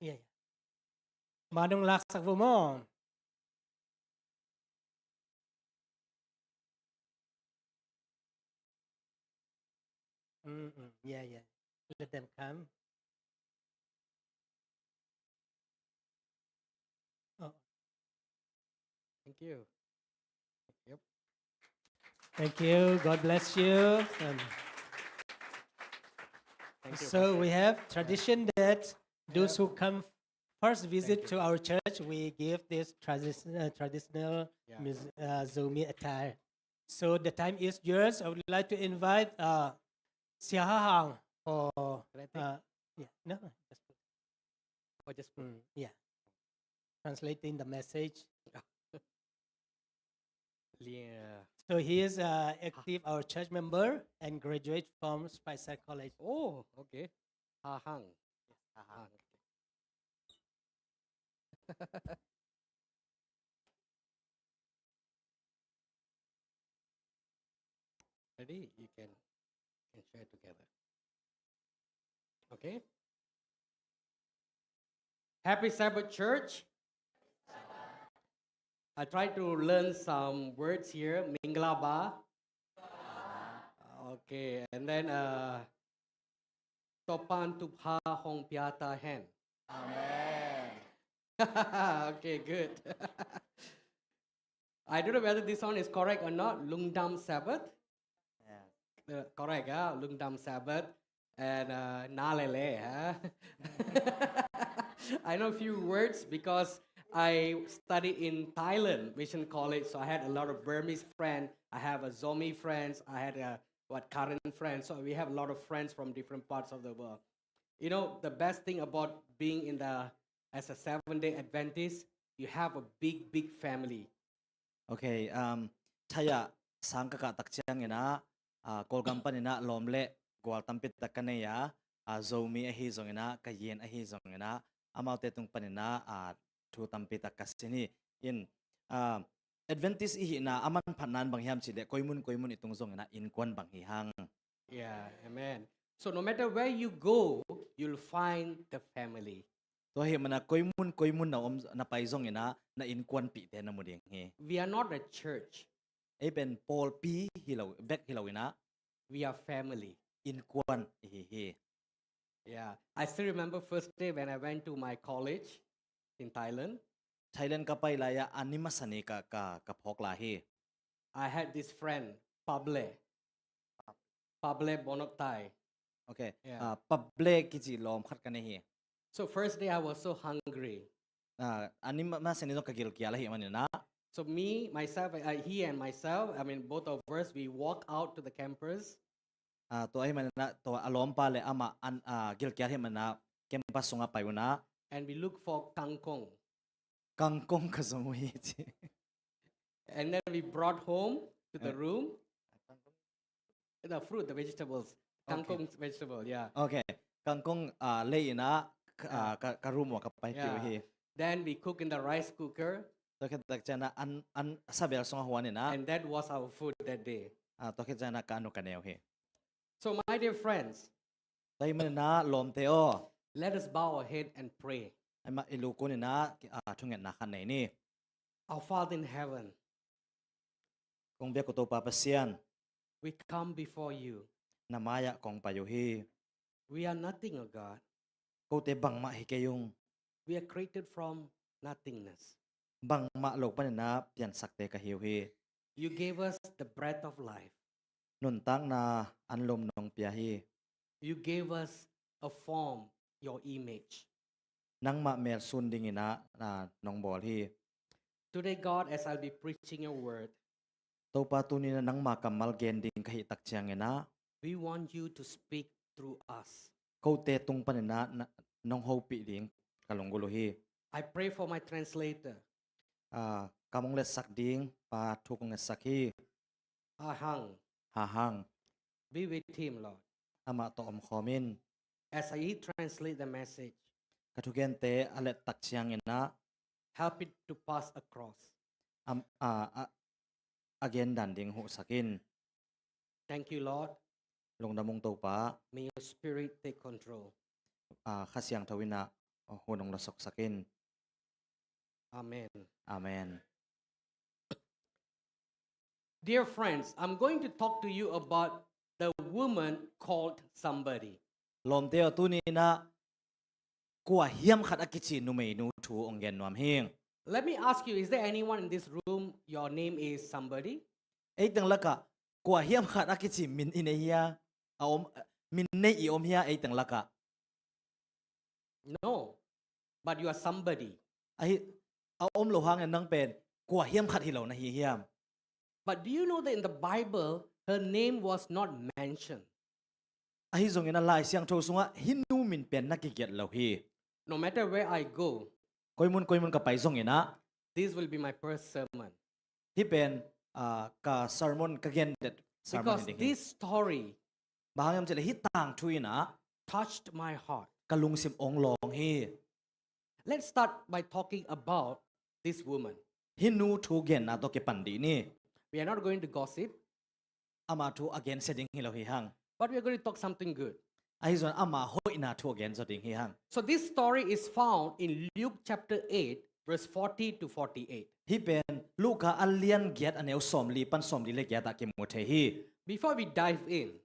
yeah, yeah. Madong laksak vo maw. Mm-mm. Yeah, yeah. Let them come. Oh. Thank you. Yep. Thank you. God bless you. And thank you, so Pastor. We have tradition that those who come first visit to our church, we give this tradi- uh, traditional, yeah, mus- uh, Zomi attire. So the time is yours. I would like to invite uh, Sia Ha Hang for. Can I take? Uh, yeah, no, just put. Oh, just put. Mm, yeah. Translating the message. Yeah. So he is uh, active, our church member, and graduate from Spicer College. Oh, okay. Ha Hang. Ha Hang. Ready? You can, can share together. Okay. Happy Sabbath, church. I try to learn some words here. Mingala ba. Okay, and then uh, Topan Tupha Hong Piata Hen. Amen. Okay, good. I don't know whether this one is correct or not. Lungdam Sabbath. Yeah. Uh, correct, huh? Lungdam Sabbath. And uh, Nalele, huh? I know a few words because I studied in Thailand Mission College, so I had a lot of Burmese friends. I have a Zomi friends. I had a what Karen friends. So we have a lot of friends from different parts of the world. You know, the best thing about being in the as a Seventh Day Adventist, you have a big, big family. Okay, um, Thai ah sang ka kah tak ciangin ah, ah, Kawlgam panin ah lawm le gual tampi tak ka nei a, ah, Zomi ahi zongin ah, Kayin ahi zongin ah, amaute tung panin ah, ah, thu tampi tak ka sin hi. In, ah, Adventist i hihna a manphatna in bang hiam cih leh koimun koimun i tung zongin ah innkuan bang hi hang. Yeah, amen. So no matter where you go, you'll find the family. Tua hi mana koimun koimun na om na pai zongin ah na innkuanpihte na mu ding hi. We are not a church. Ei pen pawlpi hi lo, bek hi lo inah. We are family. Innkuan i hi hi. Yeah. I still remember first day when I went to my college in Thailand. Thailand ka pai lai-ah a ni masa ni ka, ka, ka phawk lai hi. I had this friend, Pable. Pable Bonoktai. Okay. Yeah. Ah, Pable kici lawm khat ka nei hi. So first day I was so hungry. Ah, a ni ma- masa ni zong ka gilkial ahih maninah. So me, myself, uh, he and myself, I mean, both of us, we walk out to the campus Ah, tua ahih maninah, tua a lawmpa le amah an, ah, gilkial ahih maninah, campus sungah pai unah. And we look for kangkong. Kangkong ka zong uh hi ci. And then we brought home to the Uh. room the fruit, the vegetables. Okay. Kangkong vegetable, yeah. Okay. Kangkong, ah, lei inah, ka, ah, ka, ka room uh ka pai tiu Yeah. hi. Then we cook in the rice cooker, Tua khit tak cianah an, an sabel sungah huan inah. and that was our food that day. Ah, tua khit cianah ka nu ka neu hi. So, my dear friends, Tua ahih maninah lawmte aw. Let us bow our head and pray. Amah i lu kuninah, ah, thungetna khat nei ni. Our Father in heaven, Kong biak uh Topa Pasian. We come before you. Na mai-ah kong pai uh hi. We are nothing, O God. Kote bangmah hi kei ung. We are created from nothingness. Bangmah lo paninah piansakte ka hi uh hi. You gave us the breath of life. Nuntakna anlum nong pia hi. You gave us a form, your image. Nangmah melsun dinginah, ah, nong bawl hi. Today, God, as I'll be preaching your word, Topa tuninah nangma kammal gen ding ka hih tak cianginah. We want you to speak through us. Kote tung paninah na, nong hopih ding ka lunggulh uh hi. I pray for my translator. Ah, ka mong letsak ding pa thu kong ngetsak hi. Ahang. Hahang. Be with him, Lord. Amah tawh omkhawm in. As he translate the message, Ka thugente a let tak cianginah. Help it to pass across. Am, ah, ah, a gen dan ding huhsak in. Thank you, Lord. Lungdam ung Topa. May your spirit take control. Ah, Kha Siangtho inah, oh, hun hong lawsoksak in. Amen. Amen. Dear friends, I'm going to talk to you about the woman called somebody. Lawmte aw, tuninah kua hiam khat a kici numeinu thu hong gen nuam hing. Let me ask you, is there anyone in this room, your name is somebody? Ei teng lakah kua hiam khat a kici min i nei hia? A om, min nei i om hia ei teng lakah? No, but you are somebody. Ahi, a om lo hangin nang pen kua hiam khat hi lo na hi hiam? But do you know that in the Bible, her name was not mentioned? Ahi zongin a Lai Siangtho sungah hih nu min pen na kigiat lo hi. No matter where I go, Koimun koimun ka pai zonginah. This will be my first sermon. Hih pen, ah, ka sermon ka gendet sermon. Because this story Bang hang hiam cih leh hih tangthu inah touched my heart. Ka lungsim ong lawng hi. Let's start by talking about this woman. Hih nu thu genna tawh kipan dih ni. We are not going to gossip. Ama thu a gensia ding hi lo hi hang. But we are going to talk something good. Ahi zongin ama hoihna thu a gensia ding hi hang. So this story is found in Luke chapter eight, verse forty to forty-eight. Hih pen Luka a lian giat a neu sawmli pan sawmli le giat ah kimu thei hi. Before we dive in,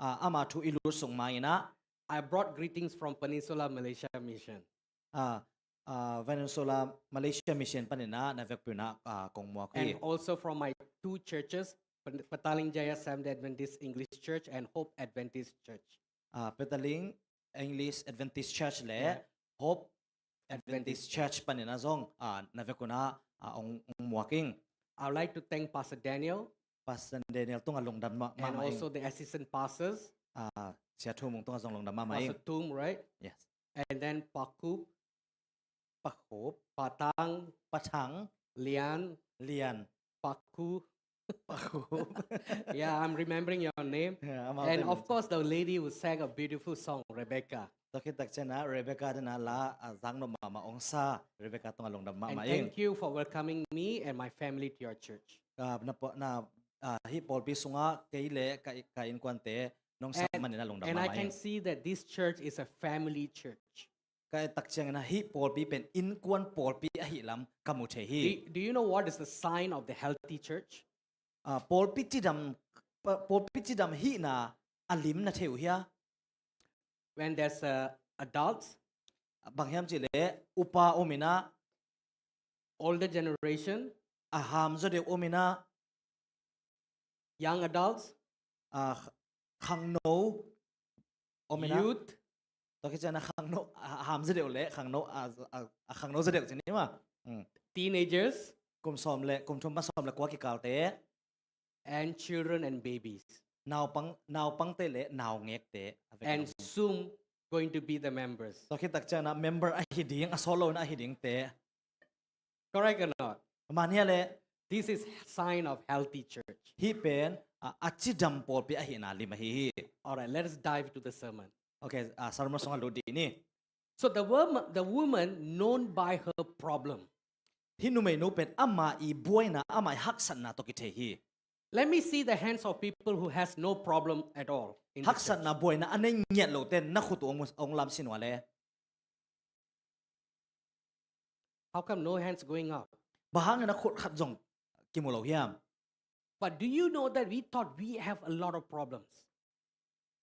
Ah, ama thu i lut sung ma-in ah. I brought greetings from Peninsula Malaysia Mission. Ah, ah, Peninsula Malaysia Mission panin ah na vekpi un ah, ah, kong muak hi. And also from my two churches, Pet-, Petaling Jaya Seventh-day Adventist English Church and Hope Adventist Church. Ah, Petaling English Adventist Church le Yeah. Hope Adventist Church panin ah zong, ah, na vek un ah, ah, ong, ong muak ing. I would like to thank Pastor Daniel Pastor Daniel tungah lungdam ma-, and mahmah ing. Also the assistant pastors, Ah, Sia Thu Mung tungah zong lungdam mahmah ing. Pastor Tum, right? Yes. And then Pakup, Pakhup, Patang, Pathang, Lian, Lian, Paku, Pakhup. Yeah, I'm remembering your name. Yeah, amau And te of min. Course, the lady who sang a beautiful song, Rebecca. Tua khit tak ciang ah Rebecca te na la, ah, zang nop mahmah ong sa, Rebecca tungah lungdam And mahmah ing. Thank you for welcoming me and my family to your church. Ah, na pa-, na, ah, hih pawlpi sungah kei le ka, ka innkuante nong sak And, manin ah lungdam and I mahmah can ing. See that this church is a family church. Ka et tak ciangin ah hih pawlpi pen innkuan pawlpi ahih lam ka mu thei hi. Do, do you know what is the sign of the healthy church? ah, pawlpi cidam, pa-, pawlpi cidam hihna a lim na thei uh hia? When there's uh, adults, Bang hiam cih leh upa om in ah, older generation, a hamzaw deuh om in ah, young adults, ah, khangno om in ah. Youth, Tua khit ciang a khangno, a hamzaw deuh leh khangno, a, a, a khangno zaw deuh ci ni maw. Mm. Teenagers, Kum sawm leh, kum thum pan sawm leh kua kikalte. And children and babies. Naupang, naupangte leh naungekte a vek And lo. Soon going to be the members. Tua khit tak ciang a member ahi ding, a sawt lo in ahi dingte. Correct or not? Man hia leh? This is sign of healthy church. Hih pen, a, a cidam pawlpi ahihna lim ahi hi. All right, let us dive to the sermon. Okay, a, sermon sungah lut dih ni. So the woman, the woman known by her problem. Hih numeinu pen ama i buaina, ama i haksatna tawh kithei hi. Let me see the hands of people who has no problem at all. In this church. Haksatna buaina a nei ngiat lote na khut uh hong, hong lamsin uh leh. How come no hands going up? Bang hangin a khut khat zong kimu lo hiam? But do you know that we thought we have a lot of problems?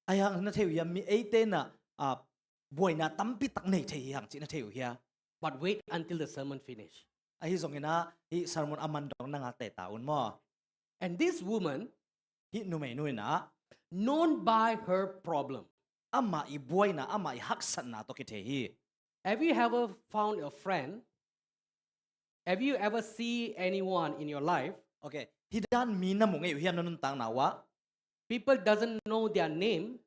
Ahi hang na thei uh hiam, mi eite in a, a, buaina tampi tak nei thei hi hang cih na thei uh hia? But wait until the sermon finish. Ahi zongin a, hih sermon a man dong na ngakte ta un maw. And this woman, Hih numeinu in a, known by her problem. Ama i buaina, ama i haksatna tawh kithei hi. Have you ever found a friend? Have you ever see anyone in your life? Okay, hih dan mi na mu ngei uh hiam na nuntakna uh ah? People doesn't know their name,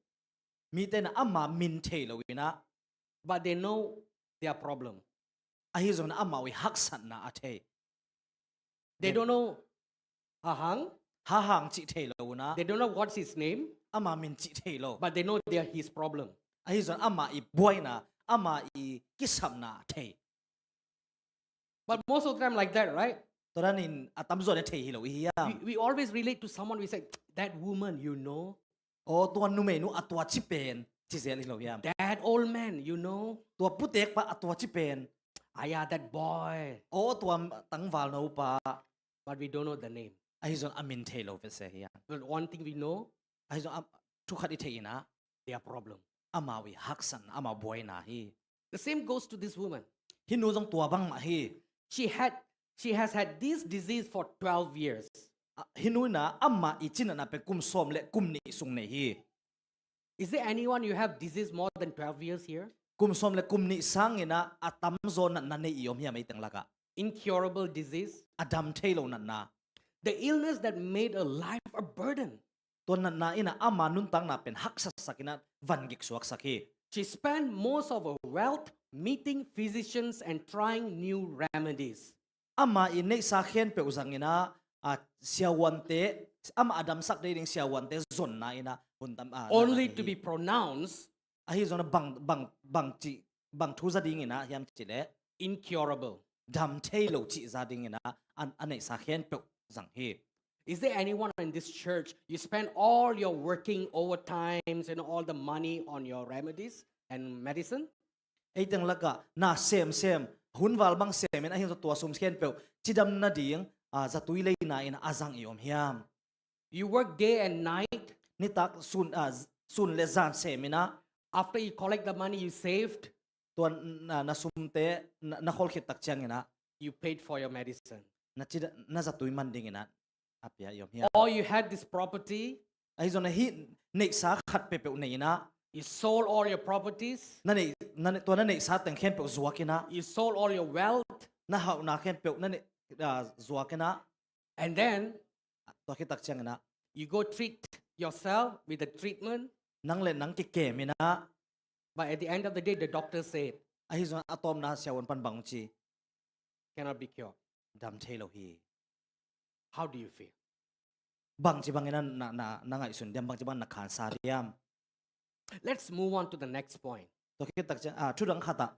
Mite in a ama min thei lo in a, but they know their problem. Ahi zongin a ama i haksatna a thei. They don't know Hahang. Hahang cih thei lo in a, They don't know what's his name, ama min cih thei lo. But they know their his problem. Ahi zongin ama i buaina, ama i kisapna a thei. But most of the time like that, right? Tua danin a tamzaw in a thei hi lo i hiam? We, we always relate to someone, we say, "That woman, you know." Aw, tua numeinu a tua ci pen, ci zel hi lo hiam? "That old man, you know." Tua putek pa a tua ci pen. "Aya, that boy." Aw, tua tangval no pa. But we don't know the name. Ahi zongin a min thei lo ve se hiam? But one thing we know, Ahi zongin a, thu khat i thei in a, their problem. Ama i haksatna, ama buaina hi. The same goes to this woman. Hih nu zong tua bangmah hi. She had, she has had this disease for twelve years. A, hih nu in a ama i cinatna pen kum sawm leh kum nih sung nei hi. Is there anyone you have disease more than twelve years here? Kum sawm leh kum nih sangin a, a tamzaw natna nei i om hiam ei teng lakah? Incurable disease. A dam thei lo natna. The illness that made her life a burden. Tua natna in a ama nuntakna pen haksatsak in a van giksuaksak hi. She spent most of her wealth meeting physicians and trying new remedies. Ama i neihsa khempeuh zang in a, a siavuante, ama a damsak ding siavuante zonna in a hun tam, a, Only natna to hi. Be pronounced Ahi zongin a bang, bang, bang cih, bang thu za ding in a hiam cih leh? Incurable. Dam thei lo cih za ding in a, a, a neihsa khempeuh zang hi. Is there anyone in this church, you spend all your working overtimes and all the money on your remedies and medicine? Ei teng lakah na semsem, hun val bang sem in a, ahi zongin tua sum khempeuh cidam nading, a, zatui leina in a zang i om hiam? You work day and night. Nitak sun, a, sun leh zan sem in a. After you collect the money you saved, Tua na, na sumte, na, na khol khit tak ciangin a. You paid for your medicine. Na cida, na zatui man ding in a, a pia i om hiam? Or you had this property. Ahi zongin a hih neihsa khat peuhpeuh nei in a. You sold all your properties. Na neih, na neih, tua na neihsa teng khempeuh zuak in a. You sold all your wealth. Na hauhna khempeuh na neih, a, zuak in a. And then Tua khit tak ciangin a. You go treat yourself with the treatment. Nang leh nang kikem in a. But at the end of the day, the doctor said, Ahi zongin a tawpna siavuan pan bang ci? Cannot be cured. Dam thei lo hi. How do you feel? Bang ci bangin a na, na, na ngaihsun diam, bang ci bangin na khansa diam? Let's move on to the next point. Tua khit tak ciang, a, thu dang khat ah,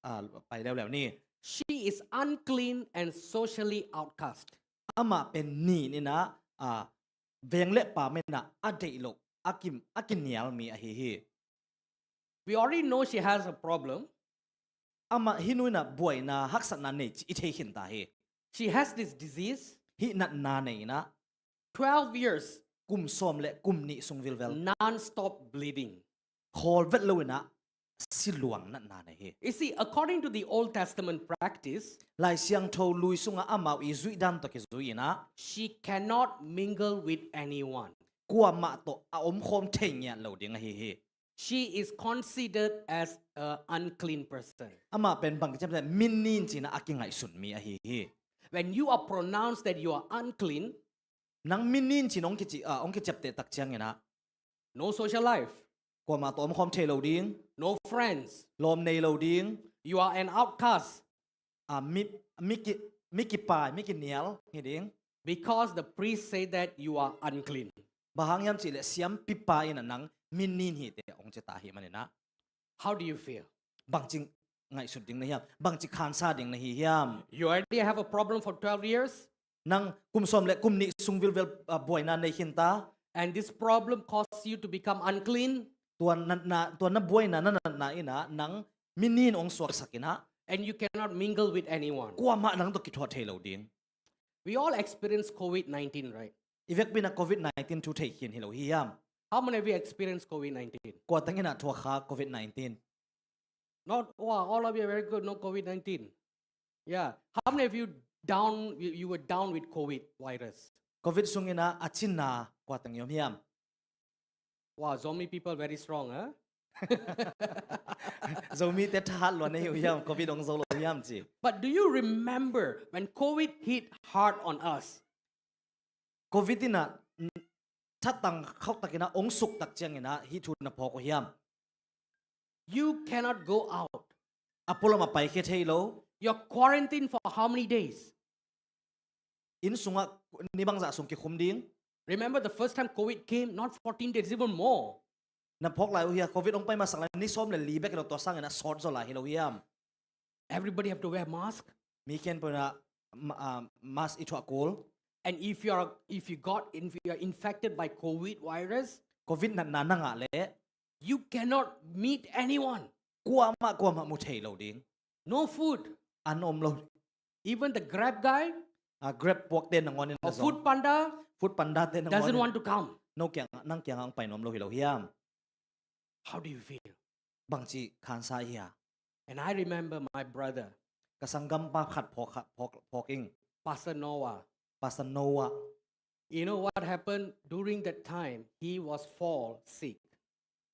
a, pai leuleu ni. She is unclean and socially outcast. Amah pen nin in a, a, veng leh paam in a, a deih loh, a kim, a kinial mi ahi hi. We already know she has a problem. Amah hih nu in a buaina haksatna nei cih i thei khin ta hi. She has this disease. Hih natna nei in a. twelve years, kum sawm le kum nih sung vilvel, non-stop bleeding. khawl vet lo in ah si luang natna nei hi. You see, according to the Old Testament practice, Lai Siangtho Lui sungah amau i zuih dan tawh kizui in ah she cannot mingle with anyone. kuamah tawh a omkhawm thei ngiat lo ding ahi hi. She is considered as an unclean person. Amah pen bang kiciam te, mi nin ci-in ah a kingaihsun mi ahi hi. When you are pronounced that you are unclean, Nang mi nin ci-in hong kici, ah, hong kiciapteh tak ciangin ah no social life, kuamah tawh omkhawm thei lo ding, no friends. Lawm nei lo ding, You are an outcast ah, mi, mi, ki, mi kipai, mi kinial hi ding. Because the priest say that you are unclean. Bang hang hiam cih leh siampipa in ah nang mi nin hi teh hong ci ta ahih manin ah How do you feel? Bangci ngaihsut ding na hiam? Bangci khansa ding na hi hiam? You already have a problem for twelve years, Nang kum sawm le kum nih sung vilvel, ah, buaina nei khin ta. And this problem causes you to become unclean, Tua natna, tua na buaina, na natna in ah nang mi nin hong suaksak in ah and you cannot mingle with anyone. Kuamah nang tawh kithuah thei lo ding. We all experience COVID nineteen, right? I vekpi in ah COVID nineteen thu thei khin hi lo hi hiam? How many of you experience COVID nineteen? Kua teng in ah thuak kha COVID nineteen? Not, wow, all of you are very good, no COVID nineteen. Yeah. How many of you down, you, you were down with COVID virus? COVID sung in ah a cina kua teng i om hiam? Wow, Zomi people very strong, huh? Zomi te thahat lua na hi uh hiam? COVID hong zo lo hiam ci. But do you remember when COVID hit hard on us? COVID in ah thatang khauh tak in ah hong suk tak ciangin ah hih thu na phawk uh hiam? You cannot go out. A pualam ah paikhia thei lo. You're quarantined for how many days? Inn sungah ni bangzah sung kikhum ding. Remember the first time COVID came, not fourteen days, even more. Na phawk lai uh hia, COVID hong pai masak lai ni sawm le li bek hi lo, tua sangin ah sawt zaw lai hi lo hiam? Everybody have to wear mask. Mi khempeuh in ah ma- ah, mask i thuah kul. And if you are, if you got, if you are infected by COVID virus, COVID natna na ngah leh you cannot meet anyone. Kuamah kuamah mu thei lo ding. No food. An om lo. Even the Grab guy Ah, Grab puakte nangawn in or na zong. Food Panda Food Panda te nangawn doesn't in want to come. No kiang, nang kiang hong pai nuam lo hi lo hiam? How do you feel? Bangci khansa hia? And I remember my brother, Ka sanggampa khat phawk, phawk, phawk ing. Pastor Noah. Pastor Noah. You know what happened during that time? He was fall sick.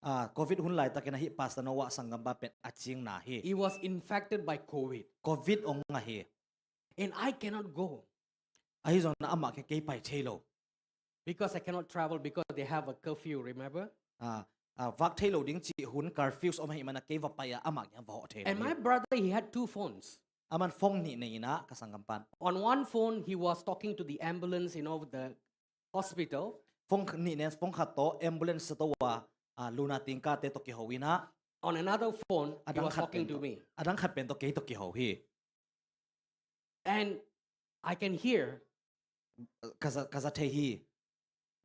Ah, COVID hun laitak in ah hih Pastor Noah sanggampa pen a cingna hi. He was infected by COVID. COVID hong ngah hi. And I cannot go. Ahi zongin ah amah kei pai thei lo. Because I cannot travel because they have a curfew, remember? Ah, ah, vak thei lo ding cih hun, curfews om ahih manin ah kei va pai a, amah kiang va hawh thei lo. And my brother, he had two phones. Aman phone nih nei in ah, ka sanggampan. On one phone, he was talking to the ambulance, you know, the hospital. Phone nih nei, phone khat tawh ambulance tawh a, ah, luna tingkate tawh kiho in ah. On another phone, he Adang was khat talking pen to tawh, me. Adang khat pen tawh kei tawh kiho hi. And I can hear Ka za, ka za thei hi.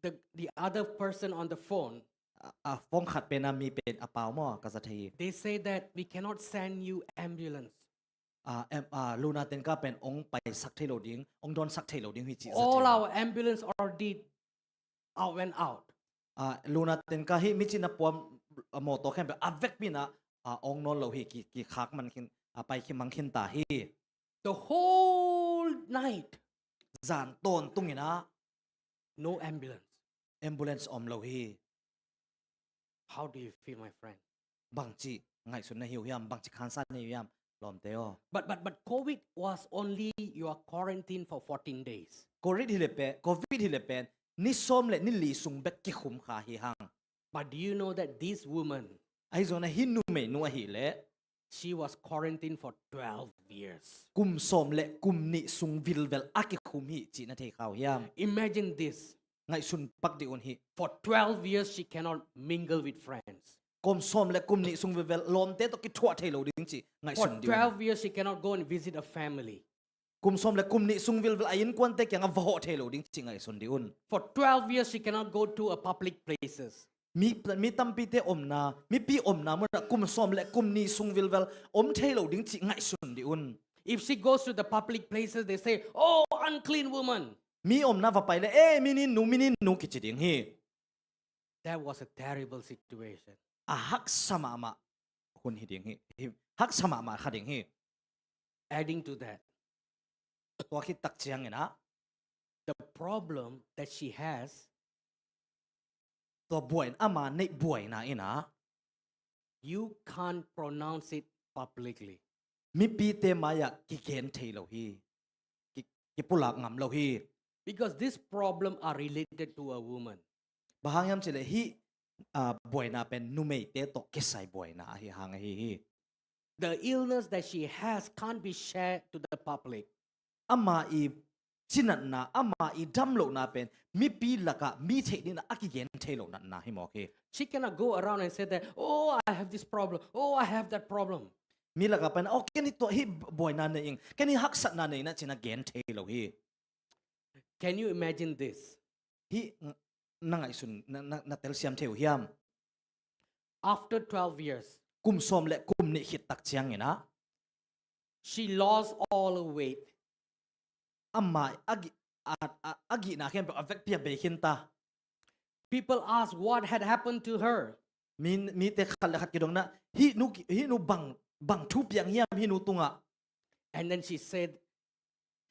the, the other person on the phone. A, a phone khat pen a mi pen a pau maw, ka za thei hi. They say that we cannot send you ambulance. Ah, em, ah, luna tingka pen hong paisak thei lo ding, hong dawnsak thei lo ding hi ci za All thei hi. Our ambulance already out, went out. Ah, luna tingka hi mi cina puam, ah, mawtaw khempeuh a vekpi in ah, ah, hong nawn lo hi, ki, kikhak man khin, ah, pai khi mang khin ta hi. The whole night, Zan tawntung in ah no ambulance. Ambulance om lo hi. How do you feel, my friend? Bangci ngaihsun na hi uh hiam, bangci khansa na hi uh hiam, lawmte aw. But, but, but COVID was only you are quarantined for fourteen days. COVID hi le pen, COVID hi le pen, ni sawm le ni li sung bek kikhum kha hi hang. But do you know that this woman, Ahi zongin ah hih numeinu ahih leh, she was quarantined for twelve years. Kum sawm le kum nih sung vilvel a kikhum hi cih na thei kha uh hiam? Imagine this. Ngaihsun pak dih un hih. For twelve years, she cannot mingle with friends. Kum sawm le kum nih sung vilvel lawmte tawh kithuah thei lo ding cih For ngaihsun dih un. twelve years, she cannot go and visit a family. Kum sawm le kum nih sung vilvel a innkuante kiangah va hawh thei lo ding cih ngaihsun dih un. For twelve years, she cannot go to a public places. Mi, mi tampite omna, mipi omna munah kum sawm le kum nih sung vilvel om thei lo ding cih ngaihsun dih un. If she goes to the public places, they say, "Oh, unclean woman." Mi omna va pai le, "Ei, mi ninnu, mi ninnu," kici ding hi. That was a terrible situation. A haksa mahmah hun hi ding hi. Hi, haksa mahmah kha ding hi. Adding to that, Tua khit tak ciangin ah, the problem that she has, tua buaina, ama neih buaina in ah, you can't pronounce it publicly. Mipite mai-ah kigen thei lo hi. Ki, kipulak ngam lo hi. Because this problem are related to a woman. Bang hang hiam cih leh hih, ah, buaina pen numeite tawh kisai buaina ahi hang ahi hi. The illness that she has can't be shared to the public. Ama i cinatna, ama i damlohna pen mipi lakah mi theih dingin a kigen thei lo natna hi mawk hi. She cannot go around and say that, "Oh, I have this problem. Oh, I have that problem." Mi lakah pen, "Oh, ken hi tua, hih buaina nei ing, ken hih haksatna nei ing," ci-in a gen thei lo hi. Can you imagine this? Hih na ngaihsun, na, na, na telsiam thei uh hiam? After twelve years, Kum sawm le kum nih khit tak ciangin ah, she lost all her weight. Ama a gih, a, a, a gihna khempeuh a vekpi-a bei khin ta. People ask what had happened to her. Mi, mite khat le khat kidong in ah, "Hih nu, hih nu bang, bang thu piang hiam hih nu tungah?" And then she said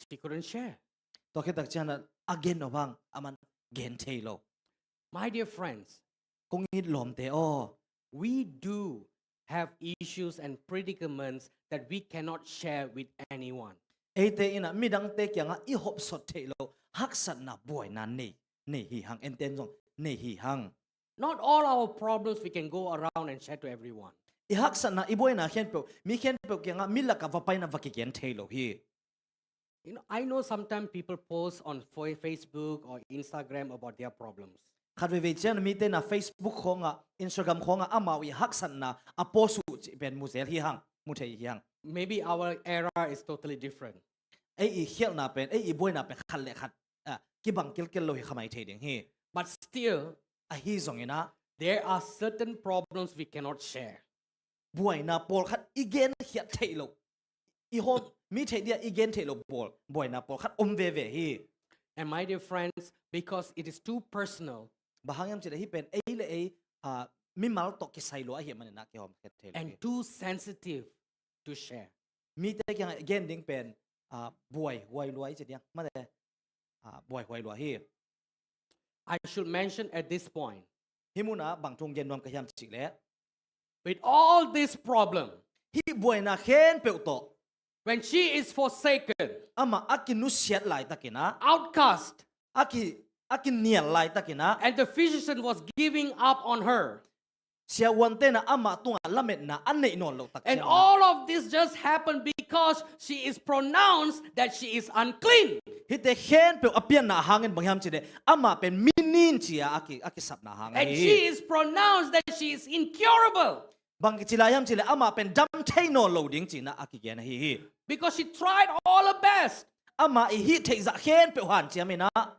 she couldn't share. Tua khit tak ciangin ah a gen nop hang, aman gen thei lo. My dear friends, Kong it lawmte aw, we do have issues and predicaments that we cannot share with anyone. Eite in ah midangte kiangah i hopsot theih loh haksatna buaina nei, nei hi hang, enten zong nei hi hang. Not all our problems we can go around and share to everyone. I haksatna, i buaina khempeuh mi khempeuh kiangah mi lakah va pai-in ah va kigen thei lo hi. You know, I know sometimes people post on Fo- Facebook or Instagram about their problems. Khat veivei ciang mite in ah Facebook khawngah, Instagram khawngah amau i haksatna a post uh cih pen mu zel hi hang, mu thei hi hang. Maybe our era is totally different. Ei i khialhna pen, ei i buaina pen khat le khat, ah, kibang kilkel lo hi kha mai thei ding hi. But still, Ahi zongin ah, there are certain problems we cannot share. Buaina pawlkhat i genkhiat theih loh, i hawm, mi theih dingah i gen theih loh pawl, buaina pawlkhat om veve hi. And my dear friends, because it is too personal Bang hang hiam cih leh hih pen ei le ei, ah, mimal tawh kisai lua ahih manin ah kihawmkhiat thei lo hi. And too sensitive to share. Mite kiangah gen ding pen, ah, buaihuai lua i ci diam, mate, ah, buaihuai lua hi. I should mention at this point, Hih munah bang thu gen nuam ka hiam cih leh, with all this problem, hih buaina khempeuh tawh, when she is forsaken, amah a kinusiat laitakin ah, outcast, a ki, a kinial laitakin ah, and the physician was giving up on her. siavuante in ah amah tungah lametna a neih nawn loh tak And ciangin ah, all of this just happened because she is pronounced that she is unclean. Hihte khempeuh a pianna hangin bang hiam cih leh, amah pen mi nin ci-a a ki, a kisapna hang And ahi. She is pronounced that she is incurable. Bang kici lai hiam cih leh, amah pen dam thei nawn lo ding ci-in ah a kigen ahi hi. Because she tried all her best. Amah i hih theihzah khempeuh hanciam in ah,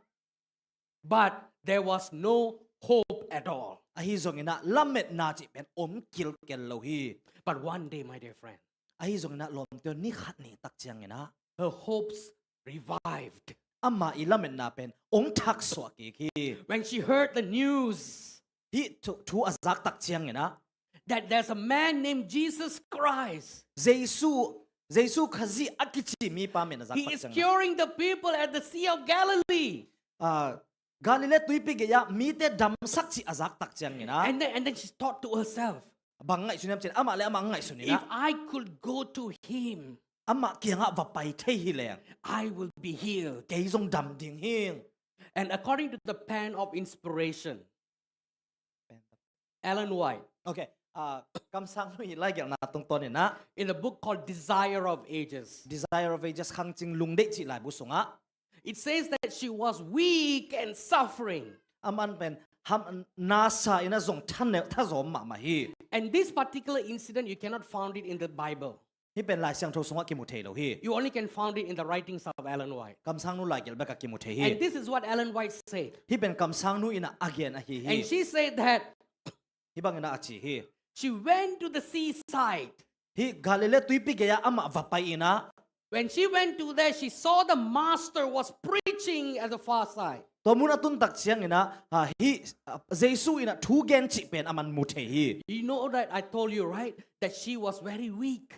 But there was no hope at all. Ahi zongin ah lametna cih pen om kilkel lo hi. But one day, my dear friend, Ahi zongin ah lawmte aw, ni khat ni tak ciangin ah, her hopes revived. Amah i lametna pen ong thaksuah kik hi. When she heard the news Hih thu, thu a zak tak ciangin ah, that there's a man named Jesus Christ. Jesu, Jesu Khazih a kici mipa min a zak He tak is ciangin ah, curing the people at the Sea of Galilee. ah, Galilee tuipi gei-ah mite damsak cih a zak tak ciangin ah, And then, and then she thought to herself, bang ngaihsun hiam cih leh, amah le amah ngaihsun in if ah, I could go to him, amah kiangah va pai thei hi leng, I will be healed. Kei zong dam ding hing. And according to the pen of inspiration, Ellen White, Okay, ah, kamsang nu i laigelhna tungtawn in ah, in a book called Desire of Ages, Desire of Ages, Khangcing Lungdeih cih laibu sungah, it says that she was weak and suffering. Aman pen ham nasa in ah zong tha ne, thazawm mahmah hi. And this particular incident, you cannot find it in the Bible. Hih pen Lai Siangtho sungah kimu thei lo hi. You only can find it in the writings of Ellen White. Kamsang nu laigelh bekah kimu thei hi. And this is what Ellen White said. Hih pen kamsang nu in ah a gen ahi hi. And she said that Hih bangin ah a ci hi. She went to the seaside. Hih Galilee tuipi gei-ah amah va pai in ah, When she went to there, she saw the master was preaching at the far side. Tua mun a tun tak ciangin ah, ah, hih, ah, Jesu in ah thu gen cih pen aman mu thei hi. You know that I told you, right, that she was very weak.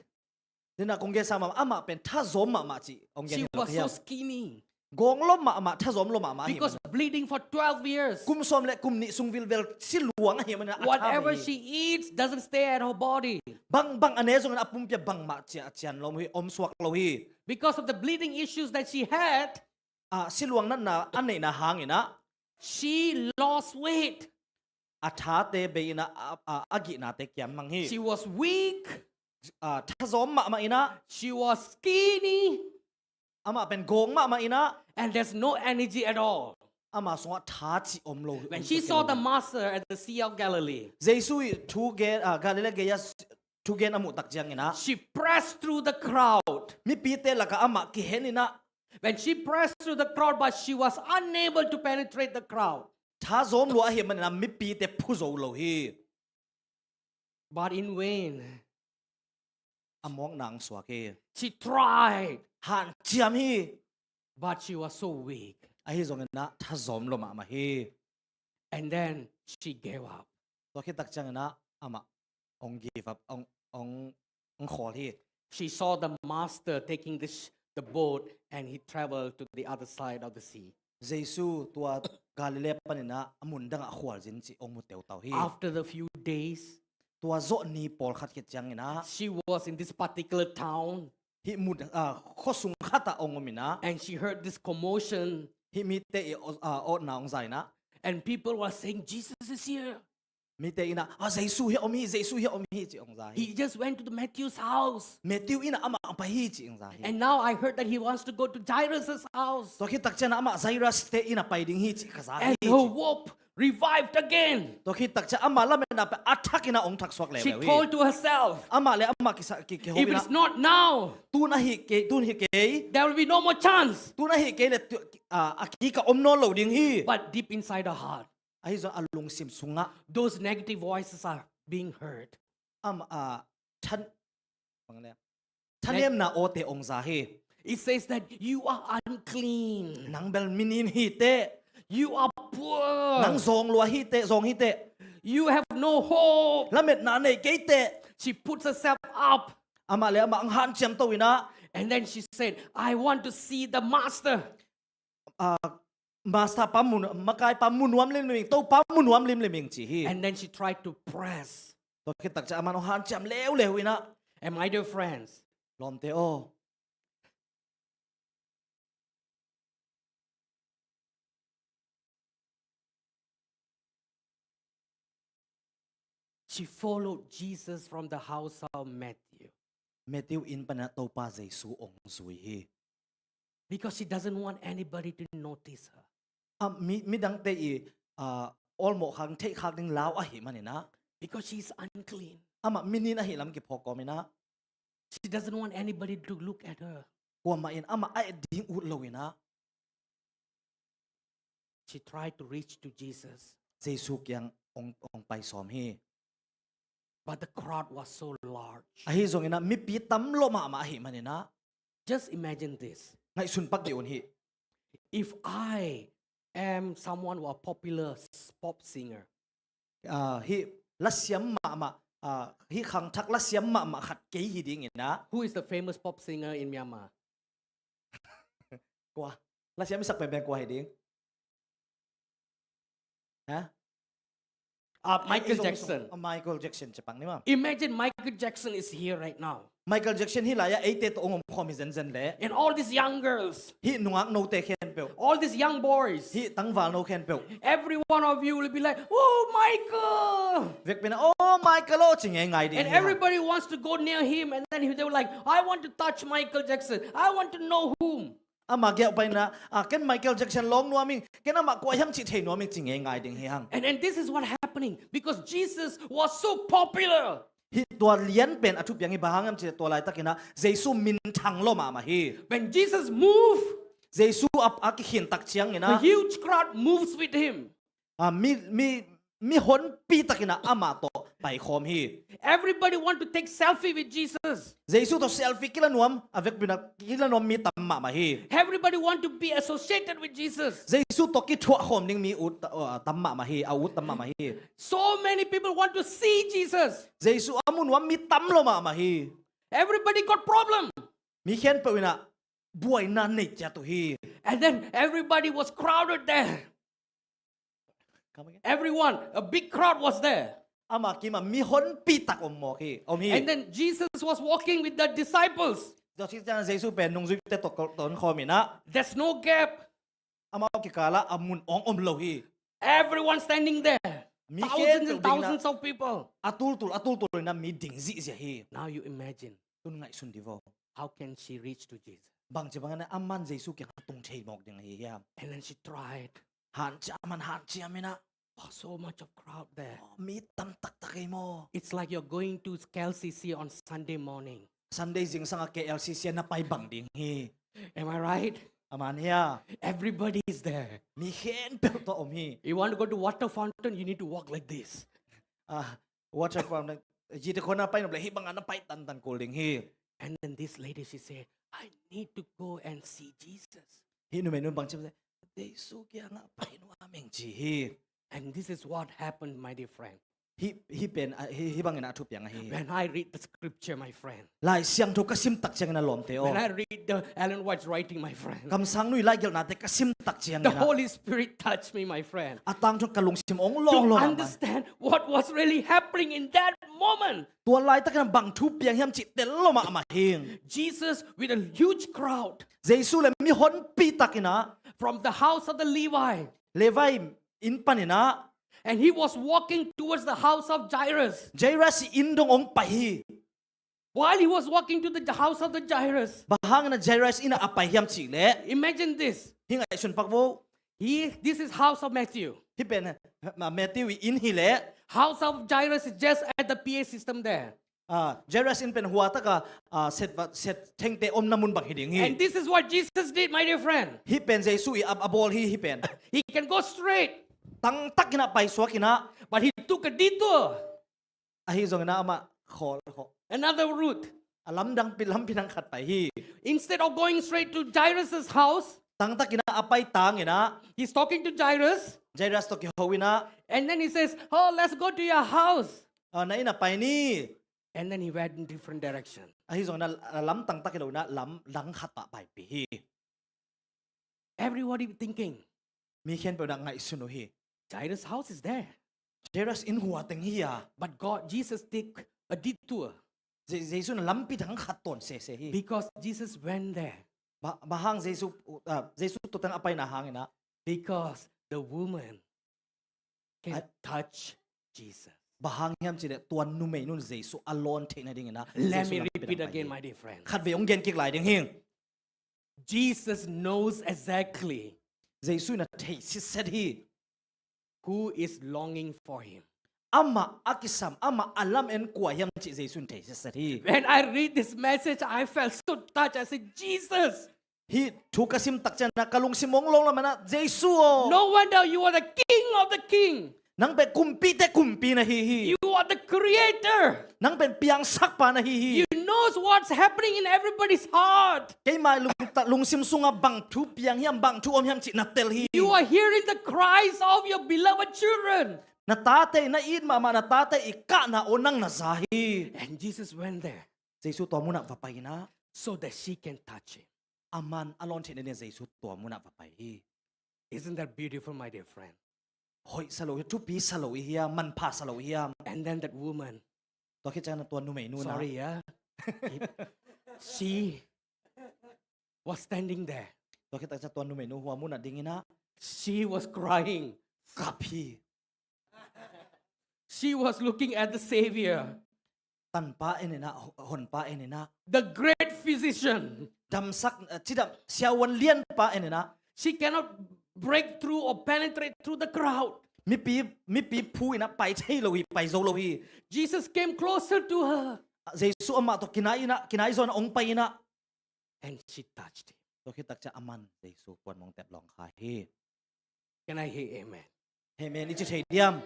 Nina kong gen sa mah, amah pen thazawm mahmah cih kong gen hi lo. She was so skinny. Gawng lo mahmah, thazawm lo mahmah hi. Because bleeding for twelve years. Kum sawm le kum nih sung vilvel si luang ahih manin a tha hi. Whatever she eats doesn't stay at her body. Bang, bang a ne zongin a pumpi ah bangmah cian, cian lo hi, om suak lo hi. Because of the bleeding issues that she had, ah, si luang natna a neihna hangin ah, she lost weight. A thate bei in ah, a, a, a gihnate kiam mang hi. She was weak. Ah, thazawm mahmah in ah. She was skinny. Amah pen gawng mahmah in ah. And there's no energy at all. Amah sungah tha cih om lo. When she saw the master at the Sea of Galilee, Jesu i thu gen, ah, Galilee gei ah thu gen a muh tak ciangin ah, she pressed through the crowd. Mipite lakah amah kihen in ah. When she pressed through the crowd, but she was unable to penetrate the crowd. Thazawm lua ahih manin ah mipite phu zo lo hi. But in vain. A mawkna hong suak hi. She tried. Hanciam hi. But she was so weak. Ahi zongin ah thazawm lo mahmah hi. And then she gave up. Tua khit tak ciangin ah amah hong give up, hong, hong, hong khawl hi. She saw the master taking the sh-, the boat and he traveled to the other side of the sea. Jesu tua Galilee panin ah a mun dangah khualzin cih hong mu teutau hi. After the few days, tua zawh ni pawlkhat khit ciangin ah, she was in this particular town. Hih mun, ah, khuasung khatah hong om in ah. And she heard this commotion. Hih mite i, ah, awtna hong za in ah. And people were saying, "Jesus is here." Mite in ah, "Ah, Jesu hih om hi, Jesu hih om hi," ci hong za hi. "He just went to the Matthew's house." Matthew in ah amah hong pai hi ci hong za hi. "And now I heard that he wants to go to Jairus' house." Tua khit tak ciangin ah amah Jairus te in ah pai ding hi ci ka za hi. "And her hope revived again." Tua khit tak ciangin amah lametna pen a thak in ah hong thak suak leuleu hi. She told to herself, amah le amah kisa, ki, kiho in ah, "If it's not now, tun ahi kei, tun hi kei, there will be no more chance." Tun ahi kei le tu, ah, a kikah om nawn lo ding hi. But deep inside her heart, Ahi zong a lungsim sungah, those negative voices are being heard. Am, ah, than-, bang le, thanemna awte hong za hi. It says that you are unclean. Nang bel mi nin hi teh. You are poor. Nang zawng lua hi teh, zawng hi teh. You have no hope. Lametna nei kei teh. She puts herself up. Amah le amah hong hanciam to in ah. And then she said, "I want to see the master." Ah, Master pa mu, makai pa mu nuam limlim ing, Topa mu nuam limlim ing ci hi. And then she tried to press. Tua khit tak ciang aman hong hanciam leuleu in ah. And my dear friends, lawmte aw, she followed Jesus from the house of Matthew. Matthew inn panin ah Topa Jesu hong zui hi. Because she doesn't want anybody to notice her. Ah, mi, midangte i, ah, awlmawh khak, theih khak ding lau ahih manin ah. Because she is unclean. Amah mi nin ahih lam kiphawk kawm in ah. She doesn't want anybody to look at her. Kuamah in amah a et ding ut lo in ah. She tried to reach to Jesus. Jesu kiang hong, hong pai sawm hi. But the crowd was so large. Ahi zongin ah mipi tam lua mahmah ahih manin ah. Just imagine this. Ngaihsun pak dih un hih. If I am someone who are popular s-, pop singer. Ah, hih lasiam mahmah, ah, hih khangthak lasiam mahmah khat kei hi dingin ah. Who is the famous pop singer in Myanmar? Kua? Lasiam i sak penpen kua hi ding? Ha? Uh, Michael Jackson. Michael Jackson ci pang ni maw. Imagine Michael Jackson is here right now. Michael Jackson hih lai-ah eite tawh hong om khawm hi zenzen leh. And all these young girls. Hih nungak note khempeuh. All these young boys. Hih tangval no khempeuh. Every one of you will be like, "Oh, Michael!" Vekpi-in ah, "Oh, Michael aw," ci ngeingai ding hi hang. And everybody wants to go near him, and then he, they were like, "I want to touch Michael Jackson. I want to know him." Amah kiang pai-in ah, "Ah, ken Michael Jackson lawng nuam ing, ken amah kua hiam cih thei nuam ing," ci ngeingai ding hi hang. And, and this is what happening, because Jesus was so popular. Hih tua lian pen a thupiang hi, bang hang hiam cih leh tua laitakin ah Jesu minthang lua mahmah hi. When Jesus move, Jesu a, a kikhin tak ciangin ah, the huge crowd moves with him. Ah, mi, mi, mi honpi takin ah amah tawh paikhawm hi. Everybody want to take selfie with Jesus. Jesu tawh selfie kila nuam, a vekpi-in ah kila nuam mi tam mahmah hi. Everybody want to be associated with Jesus. Jesu tawh kithuah khawm ding mi ut, uh, tam mahmah hi, a ut tam mahmah hi. So many people want to see Jesus. Jesu a mu nuam mi tam lo mahmah hi. Everybody got problem. Mi khempeuh in ah buaina nei ciat uh hi. And then everybody was crowded there. Come again? Everyone, a big crowd was there. Ama kim ah mi honpi tak om mawk hi, om hi. And then Jesus was walking with the disciples. Tua khit ciang Jesu pen nungzuite tawh ton khawm in ah, There's no gap. amau kikal ah a mun awng om lo hi. Everyone standing there. Mi Thousands khempeuh and ding in ah, thousands of people. a tultul, a tultul in ah mi ding zihziah hi. Now you imagine, Tun ngaihsun di vo. How can she reach to Jesus? Bangci bangin ah aman Jesu kiang tung thei mawk ding ahi hiam? And then she tried. Hanciam, aman hanciam in ah. Oh, so much of crowd there. Oh, mi tam taktak hi maw. It's like you're going to K L C C on Sunday morning. Sunday zingsang ah K L C C ah na pai bang ding hi. Am I right? A man hia? Everybody is there. Mi khempeuh tawh om hi. You want to go to water fountain, you need to walk like this. Ah, water fountain, jite khua na pai nop leh hih bang ah na pai tantan kul ding hi. And then this lady, she said, "I need to go and see Jesus." Hih numei nun bangci, Jesu kiang ah pai nuam ing ci hi. And this is what happened, my dear friend. Hih, hih pen, ah, hih, hih bangin ah a thupiang ahi. When I read the scripture, my friend, Lai Siangtho ka sim tak ciangin ah lawmte aw. When I read the Ellen White's writing, my friend, Kamsang Nui laigelhnate ka sim tak ciangin the ah, Holy Spirit touched me, my friend, a tangthu in ka lungsim ong to lawnglawng ah. Understand what was really happening in that moment. Tua laitakin ah bang thu piang hiam cih tel lo mahmah hing. Jesus with a huge crowd Jesu le mi honpi takin ah, from the house of the Levi. Levi inn panin ah, And he was walking towards the house of Jairus. Jairus inn dong ong pai hi. While he was walking to the house of the Jairus, Bang hangin ah Jairus inn ah a pai hiam cih leh, imagine this. Hih ngaihsun pak vo. He, this is house of Matthew. Hih pen, ah, Matthew inn hi leh, House of Jairus is just at the P A system there. ah, Jairus inn pen hua taka, ah, set va, set thengte omna mun bang hi ding hi. And this is what Jesus did, my dear friend. Hih pen Jesu i a, a bawl hi, hih pen. He can go straight, Tangtakin ah paisuakin ah, but he took a detour, ahi zongin ah amah khawl, khawl, another route. a lamdang pi, lampi dang khat pai hi. Instead of going straight to Jairus' house, Tangtakin ah a pai tangin ah, he's talking to Jairus, Jairus tawh kiho in ah, and then he says, "Oh, let's go to your house." ah, na inn ah pai ni. And then he went in different direction. Ahi zongin ah, a lam tangtak hi lo in ah, lam dang khat pah paipih hi. Everybody thinking, Mi khempeuh in ah ngaihsun uh hi. Jairus' house is there. Jairus inn hua teng hi a. But God, Jesus take a detour Je-, Jesu in ah lampi dang khat tawn sese hi. Because Jesus went there. Ba, bang hang Jesu, ah, Jesu tua teng a paina hangin ah. Because the woman can I- touch Jesus. Bang hang hiam cih leh tua numei nun Jesu a lawn theihna dingin ah. Let Jesu me lampi repeat dang pai again, hi. My dear friend. Khatvei ong gen kik lai ding hi. Jesus knows exactly Jesu in ah thei sitset hi. Who is longing for him. Amah a kisam, amah a lamen kua hiam cih Jesu in thei sitset hi. When I read this message, I felt so touched. I said, "Jesus, Hih thu ka sim tak ciangin ah ka lungsim ong lawnglawm in ah, Jesu aw. No wonder you are the King of the king. Nang pen kumpite kumpi na hi hi. You are the creator. Nang pen piangsakpa na hi hi. You knows what's happening in everybody's heart. Keima lungta-, lungsim sungah bang thu piang hiam, bang thu om hiam cih na tel hi. You are hearing the cries of your beloved children. Na tate, na it mahmah na tate i kahna aw nang na za hi. And Jesus went there Jesu tua munah va pai in ah. So that she can touch him. Aman a lawn theihna dingin Jesu tua munah va pai hi. Isn't that beautiful, my dear friend? Hoih sa lo hi, thupi sa lo hi hiam, manpha sa lo hi hiam. And then that woman, Tua khit ciangin ah tua numei nun ah. Sorry, yeah. She was standing there. Tua khit ciangin ah tua numei nu hua munah ding in ah. She was crying. Kap hi. She was looking at the Savior, Tanpa en in ah, ho-, honpa en in ah. The great physician. Damsak, eh, cidam, siavuan lianpa en in ah. She cannot break through or penetrate through the crowd. Mipi, mipi phu in ah pai thei lo hi, pai zo lo hi. Jesus came closer to her. Jesu amah tawh kinai in ah, kinai zaw in ah ong pai in ah. And she touched him. Tua khit ciangin ah aman Jesu kuan mong tep lawng kha hi. Can I hear amen? Amen i ci thei diam.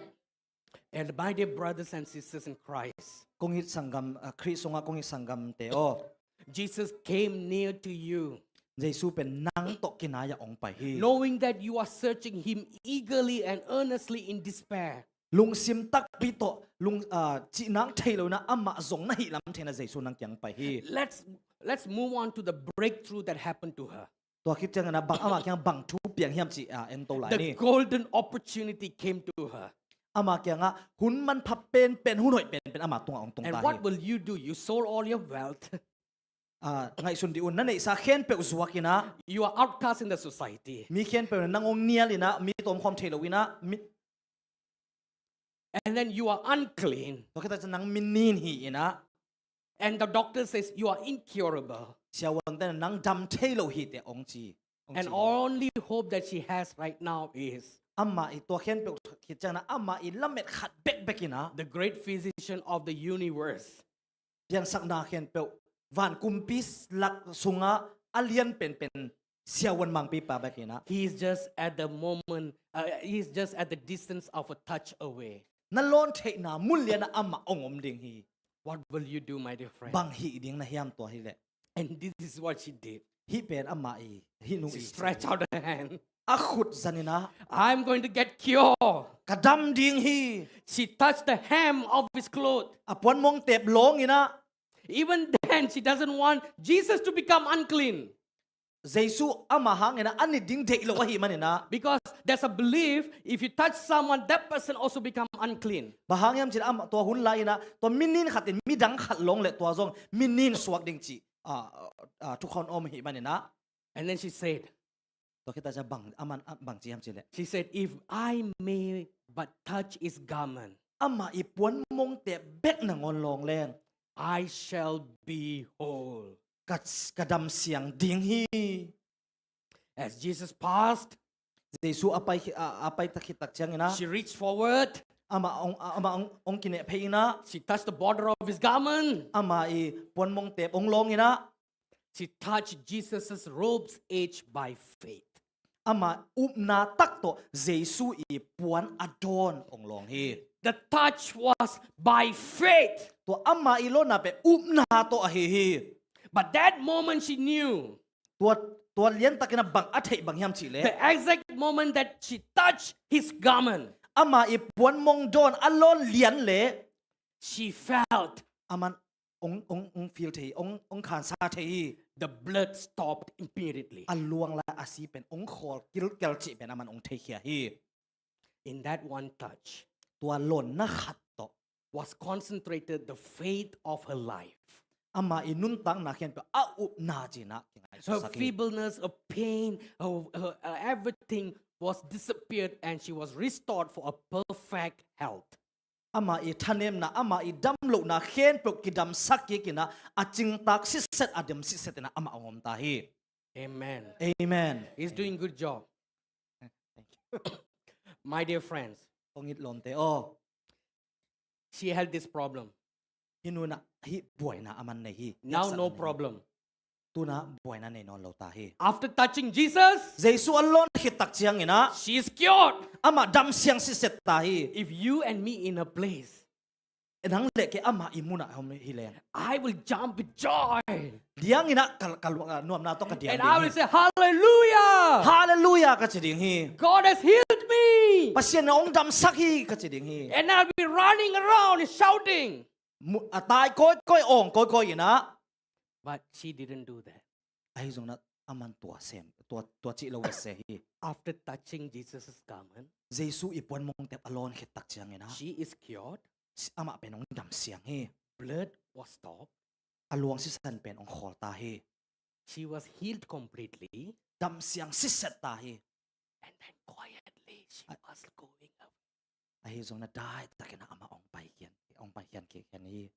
And my dear brothers and sisters in Christ, kong it sanggam, ah, Khrih sungah kong it sanggamte aw. Jesus came near to you, Jesu pen nang tawh kinai-ah hong pai hi. Knowing that you are searching him eagerly and earnestly in despair. Lungsim takpi tawh, lung, ah, cih nang thei lo inah amah zong na hih lam thei inah Jesu nang kiang pai hi. Let's, let's move on to the breakthrough that happened to her. Tua khit ciangin ah bang amah kiang bang thu piang hiam cih, ah, en to lai ni. The golden opportunity came to her. Amah kiangah hun manpha penpen, hun hoih penpen amah tungah hong tung ta hi. And what will you do? You sold all your wealth. Ah, ngaihsun dih un, na neihsa khempeuh zuak inah. You are outcast in the society. Mi khempeuh in nang hong nial inah, mi tawmkhawm thei lo inah, mi And then you are unclean. Tua khit ciang nang mi nin hi inah. And the doctor says you are incurable. Siavuante in nang dam thei lo hi teh hong ci. Hong ci. And only hope that she has right now is, amah i tua khempeuh khit ciangin ah amah i lamet khat bekbek inah. The great physician of the universe. Piansakna khempeuh, van kumpi lak sungah a lian penpen siavuan mangpipa bek inah. He is just at the moment, uh, he is just at the distance of a touch away. Na lawn theihna mun lianah amah hong om ding hi. What will you do, my dear friend? Bang hih ding na hiam tua hileh? And this is what she did. Hih pen amah i, hih nu i. She stretched out her hand. A khut zan inah. I'm going to get cure. Ka dam ding hi. She touched the hem of his cloth. A puanmong tep lawng inah. Even then, she doesn't want Jesus to become unclean. Jesu amah hang inah a nit ding deih lo ahih man inah. Because there's a belief, if you touch someone, that person also become unclean. Bang hang hiam cih leh amah tua hun lai inah, tua mi nin khat in midang khat lawng leh tua zong mi nin suak ding cih, ah, ah, thukhun om ahih man inah. And then she said, Tua khit ciang bang, aman, ah, bang ci hiam cih leh? She said, "If I may but touch his garment, amah i puanmong tep bek nangawn lawng leng, I shall be whole." Ka, ka dam siang ding hi. As Jesus passed, Jesu a pai, a, a pai ta khit tak ciangin ah, she reached forward. Amah hong, amah hong, hong kineh phei inah. She touched the border of his garment. Amah i puanmong tep hong lawng inah. She touched Jesus' robe's edge by faith. Amah upna tak tawh Jesu i puan a dawn hong lawng hi. The touch was by faith. Tua amah i lawnna pen upna tawh ahi hi. But that moment she knew. Tua, tua liantakin ah bang a theih bang hiam cih leh? The exact moment that she touched his garment, amah i puanmong dawn a lawn lian leh, she felt, aman hong, hong, hong feel thei, hong, hong khansa thei hi. The blood stopped immediately. A luang lai a si pen hong khawl kilkel cih pen aman hong theikhia hi. In that one touch, tua lawnna khat tawh, was concentrated the faith of her life. Amah i nuntakna khempeuh a upna cih inah kingaihsutsak hi. Her feebleness, her pain, her, her, uh, everything was disappeared and she was restored for a perfect health. Amah i thanemna, amah i damlohna khempeuh kidamsak kik inah, a cingtak sitset, a dam sitset inah amah hong om ta hi. Amen. Amen. He's doing good job. Thank you. My dear friends, kong it lawmte aw. She had this problem. Hih nu inah hih buaina aman nei hi. Now no problem. Tu-in ah buaina nei nawn lo ta hi. After touching Jesus, Jesu a lawn khit tak ciangin ah, she is cured. Amah dam siang sitset ta hi. If you and me in her place, nang le kei amah i munah om hi leng, I will jump with joy. Diang in ah ka, ka, ah, nuamna tawh ka diang ding hi. And I will say, "Hallelujah! Hallelujah," ka ci ding hi. "God has healed me." Pasian in hong damsak hi ka ci ding hi. And I'll be running around shouting. Mu-, a tai kawikawi, awng kawikawi in ah. But she didn't do that. Ahi zongin ah aman tua sem, tua, tua cih lo se hi. After touching Jesus' garment, Jesu i puanmong tep a lawn khit tak ciangin ah, she is cured. Si-, amah pen hong dam siang hi. Blood was stopped. A luang sisan pen hong khawl ta hi. She was healed completely. Dam siang sitset ta hi. And then quietly she was going away. Ahi zongin ah daitakin ah amah hong pai khian, hong pai khian kik hi.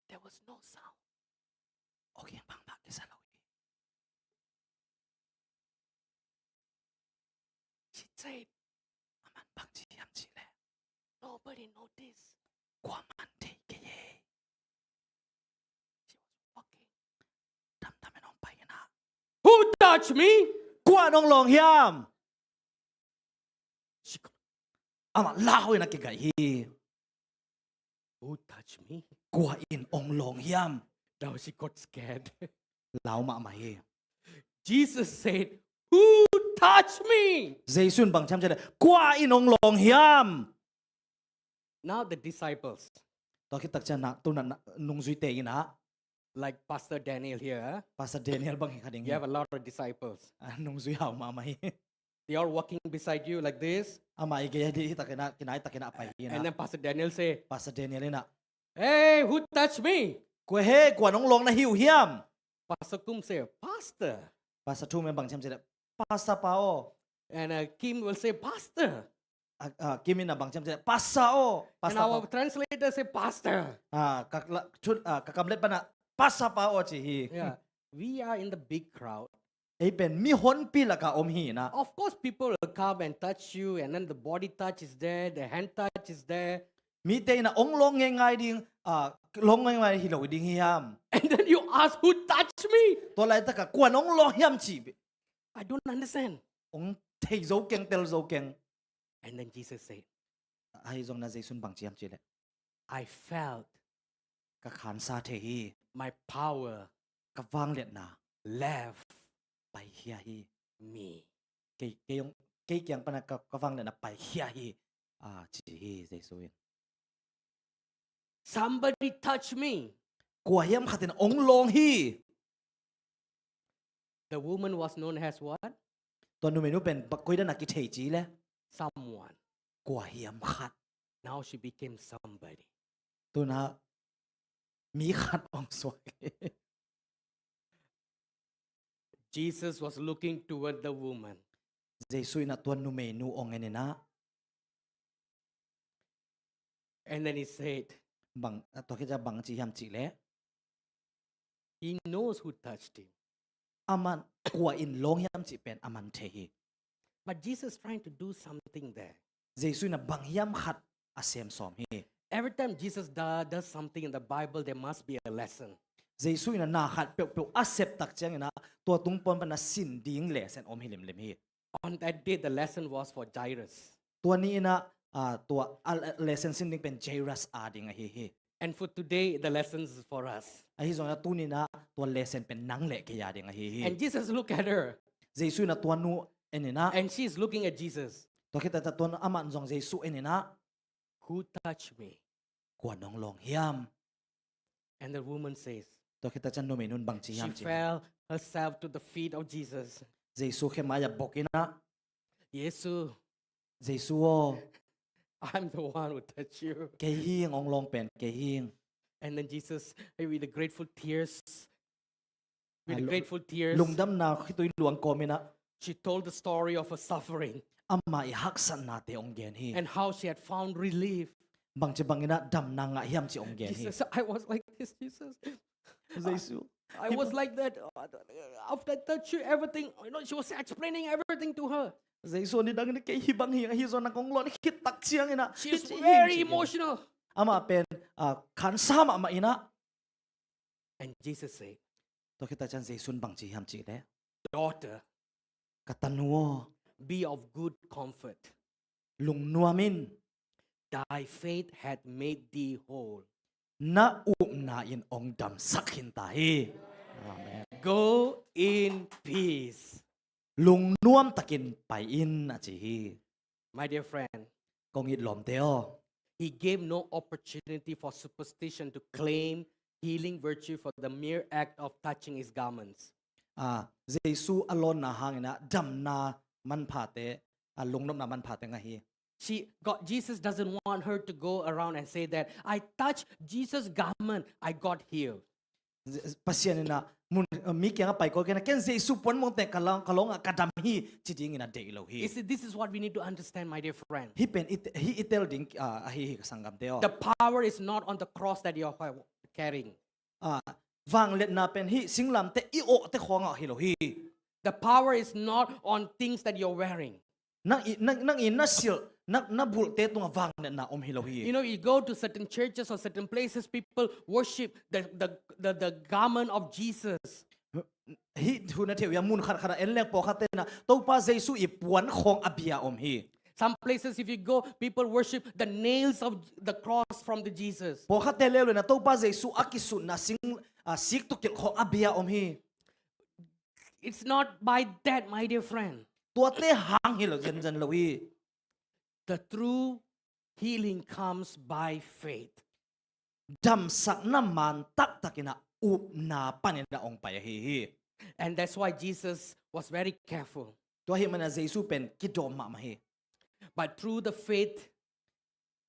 There was no sound. Aw kheng bangmah kisa lo hi. She said, aman bang ci hiam cih leh, "Nobody noticed." Kuaman thei kei e. She was walking. Damdam in hong pai in ah. "Who touched me?" Kua in hong lawng hiam? Amah lau in a kigaih hi. "Who touched me?" Kua in hong lawng hiam? Now she got scared. Lau mahmah hi. Jesus said, "Who touched me?" Jesu in bang ci hiam cih leh, "Kua in hong lawng hiam?" Now the disciples. Tua khit tak ciang na, tu na, na, nungzuite in ah. Like Pastor Daniel here, eh? Pastor Daniel bang hi kha ding hi. You have a lot of disciples. Ah, nungzui hau mahmah hi. They are walking beside you like this. Amah i gei a ding hi tak in ah, kinai tak in ah pai hi in ah. And then Pastor Daniel say, Pastor Daniel in ah, "Hey, who touched me?" "Kua he, kua in hong lawng na hi uh hiam?" Pastor Kum say, "Pastor." Pastor Kum in bang ci hiam cih leh, "Pastor pa aw." And, uh, Kim will say, "Pastor." Ah, ah, Kim in ah bang ci hiam cih leh, "Pastor aw." And pastor our pa, translator say, "Pastor." Ah, ka, la, tun, ah, ka kamlet pan ah, "Pastor pa aw," ci hi. Yeah. We are in the big crowd. Ei pen mihonpi lakah om hi in ah. Of course, people will come and touch you, and then the body touch is there, the hand touch is there. Mite in ah hong lawng ngeingai ding, ah, lawng ngeingai hi lo ding hi hiam? And then you ask, "Who touched me?" Tua laitak ah, "Kua in hong lawng hiam?" ci. I don't understand. Hong thei zo keng, tel zo keng. And then Jesus said, Ahi zong in ah Jesu in bang ci hiam cih leh, "I felt," ka khansa thei hi, "my power," ka vangliatna, "left," paikhia hi, "me." Kei, kei hong, kei kiang pan ah ka, ka vangliatna paikhia hi, ah, ci hi Jesu in. "Somebody touch me." Kua hiam khat in hong lawng hi. The woman was known as what? Tua numeinu pen bang, koi dan a kithei ci leh? Someone. Kua hiam khat. Now she became somebody. Tu in ah mi khat hong suak hi. Jesus was looking toward the woman. Jesu in ah tua numeinu hong en in ah. And then he said, bang, ah, tua khit ciang bang ci hiam cih leh, he knows who touched him. Aman kua in lawng hiam cih pen aman thei hi. But Jesus trying to do something there. Jesu in ah bang hiam khat a sem sawm hi. Every time Jesus do, does something in the Bible, there must be a lesson. Jesu in ah na khat peuhpeuh a sep tak ciang in ah, tua tung pawn pan ah sin ding lesson om hi limlim hi. On that day, the lesson was for Jairus. Tua ni in ah, ah, tua, ah, lesson sin ding pen Jairus a ding ahi hi. And for today, the lesson is for us. Ahi zong in ah tuni in ah tua lesson pen nang leh kei a ding ahi hi. And Jesus look at her. Jesu in ah tua nu en in ah. And she's looking at Jesus. Tua khit tak ciang tua amah zong Jesu en in ah. Who touched me? Kua in hong lawng hiam? And the woman says, tua khit tak ciang numeinu in bang ci hiam cih leh, she fell herself to the feet of Jesus. Jesu khe mai ah bok in ah. Jesu. Jesu aw. I'm the one who touched you. Kei hi ing hong lawng pen, kei hi ing. And then Jesus, with the grateful tears, with the grateful tears, lungdamna khitui luang kawm in ah. She told the story of her suffering. Amah i haksatnate hong gen hi. And how she had found relief. Bangci bangin ah damna ngah hiam cih hong gen hi. Jesus, I was like this, Jesus. Jesu. I was like that. After I touch you, everything, you know, she was explaining everything to her. Jesu, nidangin kei hih bang hi, hih zong nang kong lawn khit tak ciangin ah. She's very emotional. Amah pen, ah, khansa mahmah in ah. And Jesus said, tua khit tak ciang Jesu in bangci hiam cih leh, daughter, ka tanu aw, be of good comfort. Lungnuam in. Thy faith hath made thee whole. Na upna in hong damsak khin ta hi. Amen. Go in peace. Lungnuam takin pai in, a ci hi. My dear friend, kong it lawmte aw, he gave no opportunity for superstition to claim healing virtue for the mere act of touching his garments. Ah, Jesu a lawnna hangin ah damna manphate, ah, lungnopna manphate ngah hi. She, God, Jesus doesn't want her to go around and say that, "I touched Jesus' garment, I got healed." Pasian in ah mun, mi kiangah pai kawikawi in ah, "Ken Jesu puanmong teh ka lawng, ka lawngah ka dam hi," ci dingin a deih lo hi. You see, this is what we need to understand, my dear friend. Hih pen i te-, hih i tel ding, ah, ahi hi ka sanggamte aw. The power is not on the cross that you are carrying. Ah, vangliatna pen hih singlamteh i awhte khawngah hi lo hi. The power is not on things that you're wearing. Nang i, nang, nang i na silh, na, na bulhte tungah vangliatna om hi lo hi. You know, you go to certain churches or certain places, people worship the, the, the, the garment of Jesus. Hih thu na thei uh hia? Mun khatkhat ah en leng pawlkhatte in ah Topa Jesu i puan khawng a bia om hi. Some places, if you go, people worship the nails of the cross from the Jesus. Pawlkhatte leuleu in ah Topa Jesu a kisutna sing, ah, siktukilh khawng a bia om hi. It's not by that, my dear friend. Tuate hang hi lo, zenzen lo hi. The true healing comes by faith. Damsakna man taktak in ah upna panin ah hong pai ahi hi. And that's why Jesus was very careful. Tua ahih manin ah Jesu pen kidawm mahmah hi. But through the faith,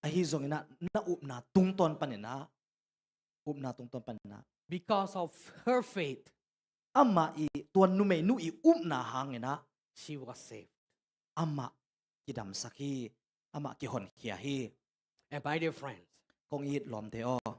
Ahi zongin ah na upna tungtawn panin ah, upna tungtawn panin ah, because of her faith, amah i, tua numeinu i upna hangin ah, she was saved. Amah kidamsak hi, amah kihonkhia hi. And my dear friends, Kong it lawmte aw,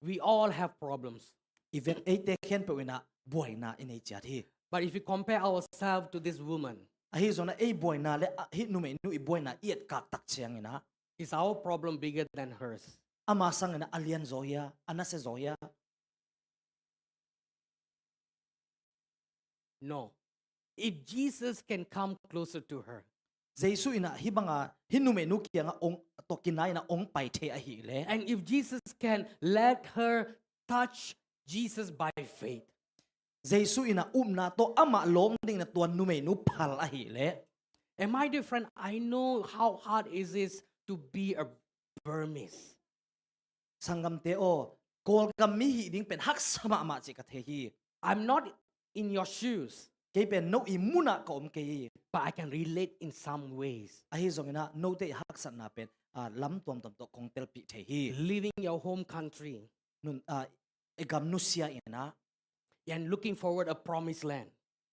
we all have problems. i vek eite khempeuh in ah buaina i nei ciat hi. But if we compare ourselves to this woman, Ahi zongin ah ei buaina le, ah, hih numeinu i buaina i etkak tak ciangin ah, is our problem bigger than hers? Ama sangin ah a lianzaw hia, a nasia zaw hia? No. If Jesus can come closer to her, Jesu in ah hih banga hih numeinu kiangah hong, tawh kinai in ah hong pai thei ahih leh, and if Jesus can let her touch Jesus by faith, Jesu in ah upna tawh amah lawm dingin ah tua numeinu phal ahih leh, and my dear friend, I know how hard it is to be a Burmese. Sanggamte aw, Kawlgam mi hih ding pen haksa mahmah cih ka thei hi. I'm not in your shoes, Kei pen no i munah ka om kei hi. But I can relate in some ways. Ahi zongin ah note i haksatna pen, ah, lam tuamtuam tawh kong telpih thei hi. Leaving your home country, Nun, ah, i gam nusia in ah, and looking forward a promised land.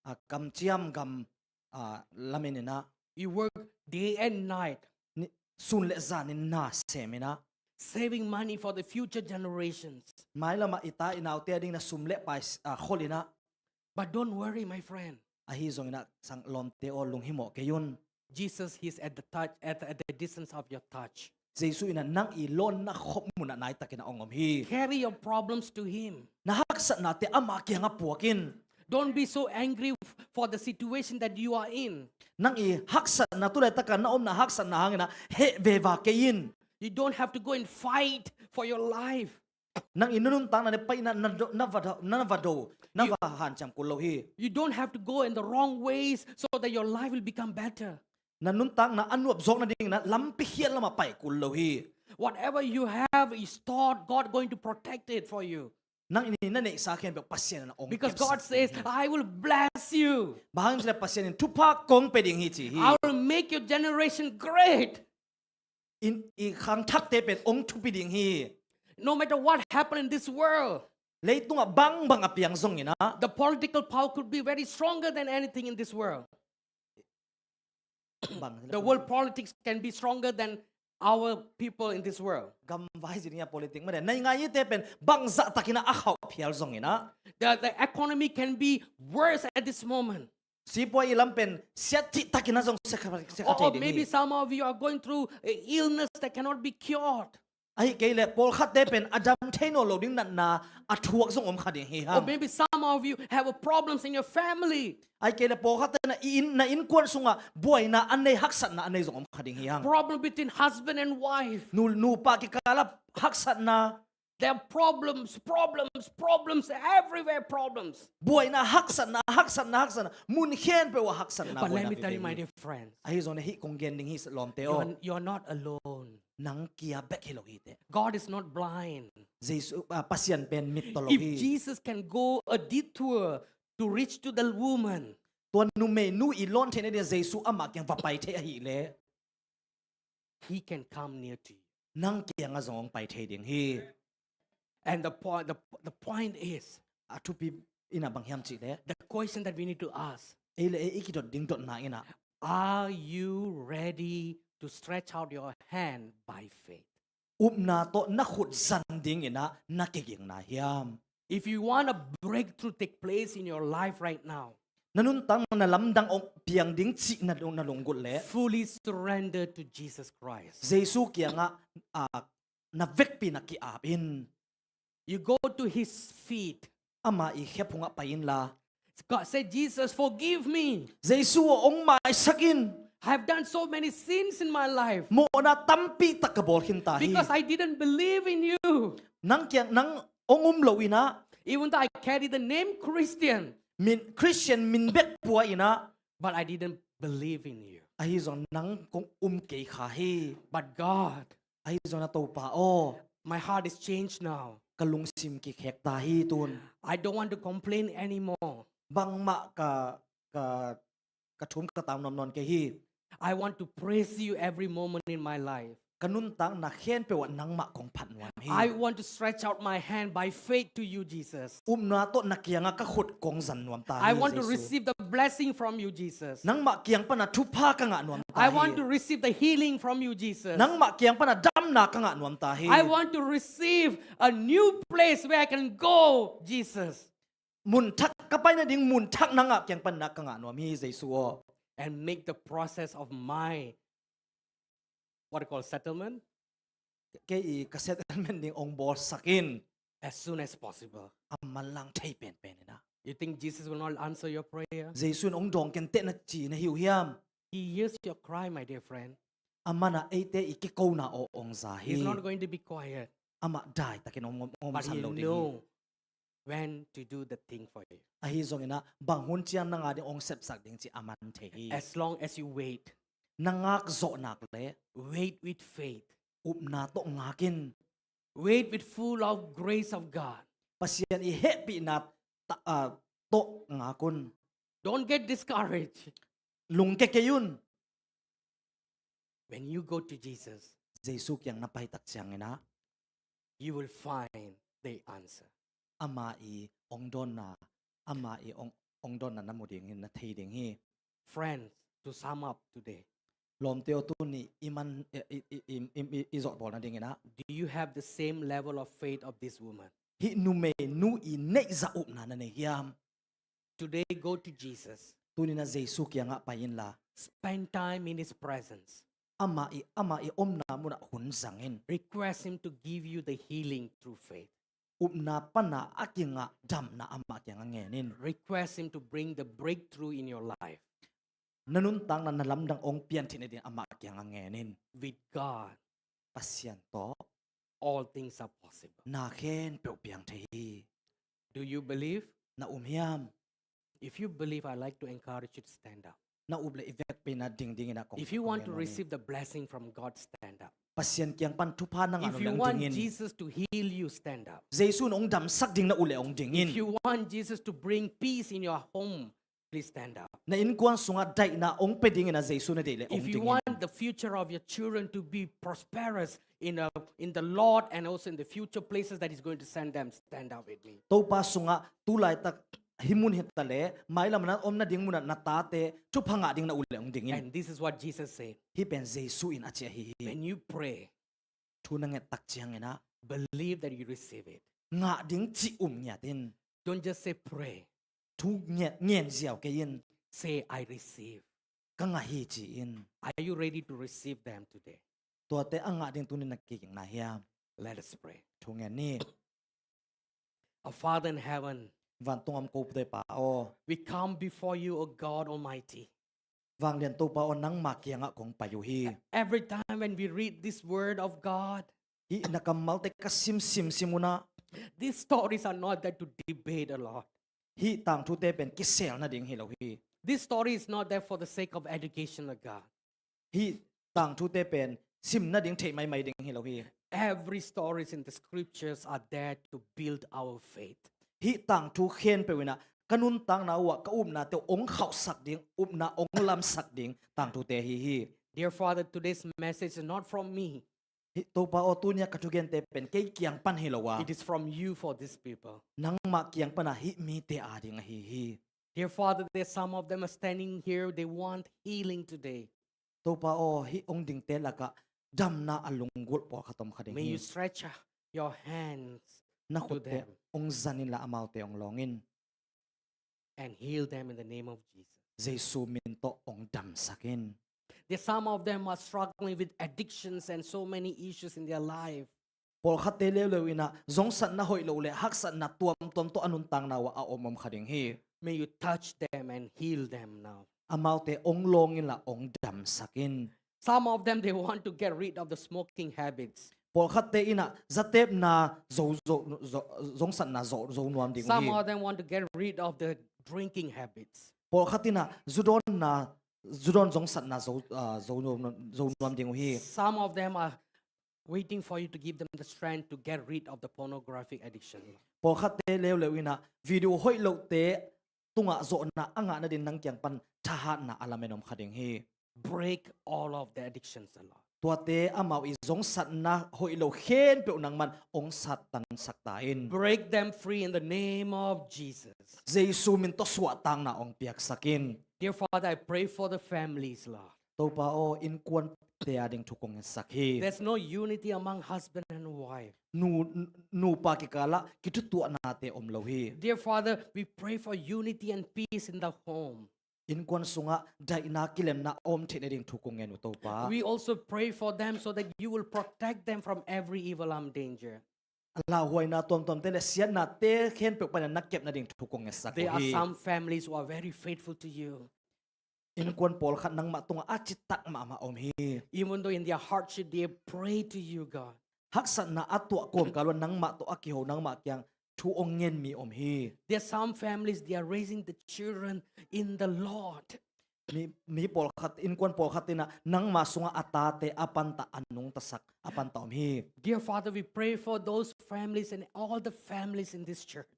ah, kamciam gam, ah, lamen in ah, You work day and night, ni, sun le zanin na sem in ah, saving money for the future generations. Mailamah i ta i naute a dingin ah sum le pai, ah, khol in ah. But don't worry, my friend. Ahi zongin ah sang lawmte aw, lunghimawh kei un. Jesus is at the touch, at, at the distance of your touch. Jesu in ah nang i lawnna khop munah naitakin ah hong om hi. Carry your problems to him. Na haksatnate ama kiangah puak in. Don't be so angry f- for the situation that you are in. Nang i haksatna, tu laitak a na omna haksatna hangin ah heh veva kei in. You don't have to go and fight for your life. Nang i na nuntakna le pai na, na, na va do, na va do, na va hanciam kul lo hi. You don't have to go in the wrong ways so that your life will become better. Na nuntakna a nuam zawk nadingin ah lampi khial lamah pai kul lo hi. Whatever you have is stored, God going to protect it for you. Nang in na neihsa khempeuh Pasian in ah hong Because kepsak God ding says, hi. "I will bless you. Bang hang hiam cih leh Pasian in thupha kong pia ding hi ci hi. I will make your generation great." In, i khangthakte pen hong thupi ding hi. No matter what happened in this world, Leitungah bangbang a piang zongin ah, the political power could be very stronger than anything in this world. bang, The world politics can be stronger than our people in this world. Gam vai zin a politik mah de, naingngaihte pen bangzah takin ah a khauh phial zongin ah, The, the economy can be worse at this moment. sipuai i lam pen siatcih takin ah zong sia kha, sia kha Or, thei or ding maybe hi. Some of you are going through a illness that cannot be cured. Ahih kei leh pawlkhatte pen a dam thei nawn lo ding natna a thuak zong om kha ding hi Or hang. Maybe some of you have a problems in your family. Ahih kei leh pawlkhatte na i inn, na innkuan sungah buaina a nei, haksatna a nei zong om kha ding hi hang. Problem between husband and wife. Nu, nupa kikalah haksatna, There are problems, problems, problems, everywhere problems. buaina haksatna, haksatna, haksatna, mun khempeuh ah haksatna, But let buaina me tell you, vive my hi. Dear friends, Ahi zongin hih kong gen ding hi lawmte you aw. Are, you are not alone. Nang kia bek hi lo hi teh. God is not blind. Jesu, ah, Pasian pen mittaw lo If hi. Jesus can go a detour to reach to the woman, Tua numeinu i lawn theihna dingin Jesu amah kiang va pai thei ahih leh, he can come near to you. Nang kiangah zong hong pai thei ding hi. And the point, the, the point is, A thupi in ah bang hiam cih leh, the question that we need to ask, ei le ei i kidot ding dotna in ah, are you ready to stretch out your hand by faith? Upna tawh na khut zan ding in ah na kigingna hiam? If you want a breakthrough take place in your life right now, Na nuntakna lamdang hong piang ding cih na, na lunggulh leh, fully surrender to Jesus Christ. Jesu kiangah, ah, na vekpi in ah ki-ap in. You go to his feet. Ama i khe phungah pai inla. God said, "Jesus, forgive me. Jesu aw, hong maisak in. I have done so many sins in my life Mawhna tampi tak ka bawl khin ta hi. because I didn't believe in you. Nang kiang nang hong um lo inah, Even though I carry the name Christian, min, Christian min bek pua inah, but I didn't believe in you." Ahi zong nang kong um kei kha hi. But God, Ahi zong na Topa aw, my heart is changed now. ka lungsim kikhek ta hi tun. I don't want to complain anymore. Bangmah ka, ka, ka thum ka tam nuam nawn kei hi. I want to praise you every moment in my life. Ka nuntakna khempeuh ah nangmah kong phat nuam hi. I want to stretch out my hand by faith to you, Jesus. Upna tawh na kiangah ka khut kong zan nuam ta hi, I want to Jesu. Receive the blessing from you, Jesus. Nangmah kiang pana thupha ka ngah nuam ta I hi. Want to receive the healing from you, Jesus. Nangmah kiang pana damna ka ngah nuam ta hi. I want to receive a new place where I can go, Jesus. Mun thak, ka pai nading mun thak nangah kiang pana ka ngah nuam hi, Jesu aw. And make the process of my, what I call, settlement Kei i ka settlement ding hong bawlsak in. As soon as possible. A manlang thei penpen inah. You think Jesus will not answer your prayer? Jesu in hong dawng kei teh na ci na hi uh hiam? He hears your cry, my dear friend. Aman ah eite i kikona aw hong za hi. He's not going to be quiet. Amah daitakin hong, hong But he san lo ding hi. Know when to do the thing for you. Ahi zong inah, bang hun ciang nang a ding hong sepsak ding cih aman thei hi. As long as you wait. Na ngak zawh nak leh. Wait with faith. Upna tawh ngak in. Wait with full of grace of God. Pasian i hehpihna ta, ah, tawh ngak un. Don't get discouraged. Lungke kei un. When you go to Jesus, Jesu kiang na pai tak ciang inah, you will find the answer. Ama i hong dawnna, ama i hong, hong dawnna na mu ding hi, na thei ding hi. Friends, to sum up today, Lawmte aw, tuni i man, i, i, i, i, i, i zawhbawl nading inah, do you have the same level of faith of this woman? Hih numeinu i neih zah upna na nei hiam? Today, go to Jesus. Tuni na Jesu kiangah pai inla. Spend time in his presence. Ama i, ama i omna munah hun zang in. Request him to give you the healing through faith. Upna pana a kingah damna amah kiangah ngen in. Request him to bring the breakthrough in your life. Na nuntakna na lamdang hong pianthei nading amah kiangah ngen in. With God, Pasian tawh, all things are possible. Na khempeuh piang thei hi. Do you believe? Na um hiam? If you believe, I'd like to encourage you to stand up. Na up leh i vekpi-in a ding dingin a kong. If you want to receive the blessing from God, stand up. Pasian kiang pan thupha na ngah nuam leh hong ding in. If you want Jesus to heal you, stand up. Jesu in hong damsak ding na ut leh hong ding in. If you want Jesus to bring peace in your home, please stand up. Na innkuan sungah daihna hong pia dingin a Jesu na deih leh hong ding in. If you want the future of your children to be prosperous in, uh, in the Lord and also in the future places that He's going to send them, stand up with me. Topa sungah tu laitak hih mun hi ta leh, mailam na om nading munah na tate thupha ngah ding na ut leh hong ding in. And this is what Jesus said. Hih pen Jesu in a ci ahi hi. When you pray, thu na nget tak ciangin ah, believe that you receive it. Ngah ding cih um ngiat in. Don't just say pray. Thu ngen, ngen ziau kei in. Say, "I receive." Ka ngah hi ci in. Are you ready to receive them today? Tuate a ngah ding tuni na kiging na hiam? Let us pray. Thu ngen ni. Our Father in heaven, Vantung om ko Topa aw. We come before you, O God Almighty. Vanglian Topa aw, nangma kiangah kong pai uh hi. Every time when we read this word of God, Hih na kammalte ka sim sim sim un ah, these stories are not there to debate a lot. Hih tangthute pen kisel nading hi lo hi. This story is not there for the sake of education, O God. Hih tangthute pen sim nading theih maimai ding hi lo hi. Every stories in the scriptures are there to build our faith. Hih tangthu khempeuh in ah ka nuntakna uh ah ka upnate uh hong khauhsak ding, upna hong lamsak ding tangthute ahi hi. Dear Father, today's message is not from me. Hih Topa aw, tuni a ka thugente pen kei kiang pan hi lo a, It is from you for these people. Nangmah kiang pan ah hih mite ading ahi hi. Dear Father, there's some of them are standing here. They want healing today. Topa aw, hih hong dingte lakah damna a lunggulh pawlkhat om kha ding hi. May you stretch your hands Na to khutte them hong zan inla amaute hong lawng in. And heal them in the name of Jesus. Jesu min tawh hong damsak in. There's some of them are struggling with addictions and so many issues in their life. Pawlkhatte leuleu in ah zongsatna hoih loh le haksatna tuamtuam tawh a nuntakna uah a om om kha ding hi. May you touch them and heal them now. Amaute hong lawng inla hong damsak in. Some of them, they want to get rid of the smoking habits. Pawlkhatte in ah zatepna zo, zo, zo, zongsatna zo, zo nuam ding uh hi. Some of them want to get rid of the drinking habits. Pawlkhat in ah zudawnna, zudawn zongsatna zo, ah, zo nuam, zo nuam ding uh hi. Some of them are waiting for you to give them the strength to get rid of the pornographic addiction. Pawlkhatte leuleu in ah video hoih lohte tungah zawhna a ngah nadin nang kiang pan thahatna a lamen om kha ding hi. Break all of the addictions, Lord. Tuate amau i zongsatna hoih lo khempeuh nangman hong sattansak ta in. Break them free in the name of Jesus. Jesu min tawh suahtakna hong piaksak in. Dear Father, I pray for the families, Lord. Topa aw, innkuante a ding thu kong ngetsak hi. There's no unity among husband and wife. Nu, nupa kikalah kithutuahnate om lo hi. Dear Father, we pray for unity and peace in the home. Innkuan sungah daihna kilemna om theih nading thu kong ngen uh Topa. We also pray for them so that you will protect them from every evil harm, danger. A lauhuaina tuamtuamte le siatnate khempeuh panin na kep nading thu kong ngetsak uh hi. There are some families who are very faithful to you. Innkuan pawlkhat nangmah tungah a citak mahmah om hi. Even though in their hardship they pray to you, God. Haksatna a tuah kawmkal un nangmah tawh a kiho, nangmah kiang thu hong ngen mi om hi. There are some families, they are raising the children in the Lord. Mi, mi pawlkhat, innkuan pawlkhat in ah nangma sungah a tate a pantah a nungtasak a pantah om hi. Dear Father, we pray for those families and all the families in this church.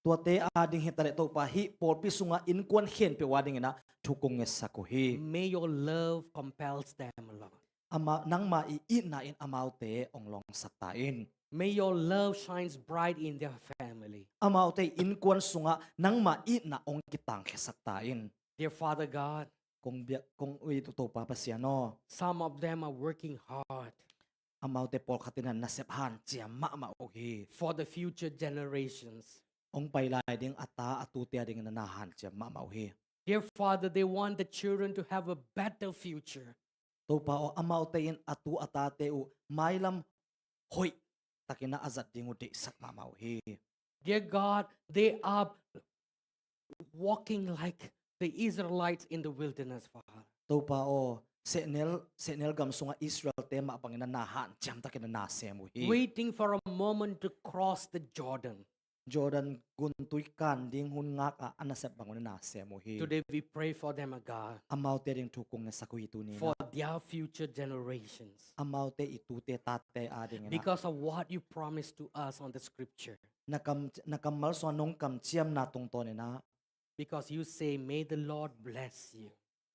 Tuate a ding hi taleh Topa, hih pawlpi sungah innkuan khempeuh a dingin ah thu kong ngetsak uh hi. May your love compels them, Lord. Ama, nangma i itna in amaute hong lawngsak ta in. May your love shines bright in their family. Amaute innkuan sungah nangma itna hong kitangkhiasak ta in. Dear Father God, kong biak, kong ui Topa Pasian aw. Some of them are working hard. Amaute pawlkhat in ah nasep hanciam mahmah uh hi. For the future generations. Hong pai lai ding a ta a tute a dingin ah na hanciam mahmah uh hi. Dear Father, they want the children to have a better future. Topa aw, amaute in a tu a tate uh mailam hoih takin ah a zat ding uh deihsak mahmah uh hi. Dear God, they are walking like the Israelites in the wilderness, Father. Topa aw, sehnel, sehnel gam sungah Israelte mah bangin ah na hanciam takin ah na sem uh hi. Waiting for a moment to cross the Jordan. Jordan guntui kan ding hun ngak ah a nasep bang un ah na sem uh hi. Today we pray for them, O God. Amaute a ding thu kong ngetsak uh hi tuni in ah. For their future generations. Amaute i tute tate a dingin ah. Because of what you promised to us on the scripture. Na kam, na kammal sungah nong kamciamna tungtawnin ah. Because you say, "May the Lord bless you."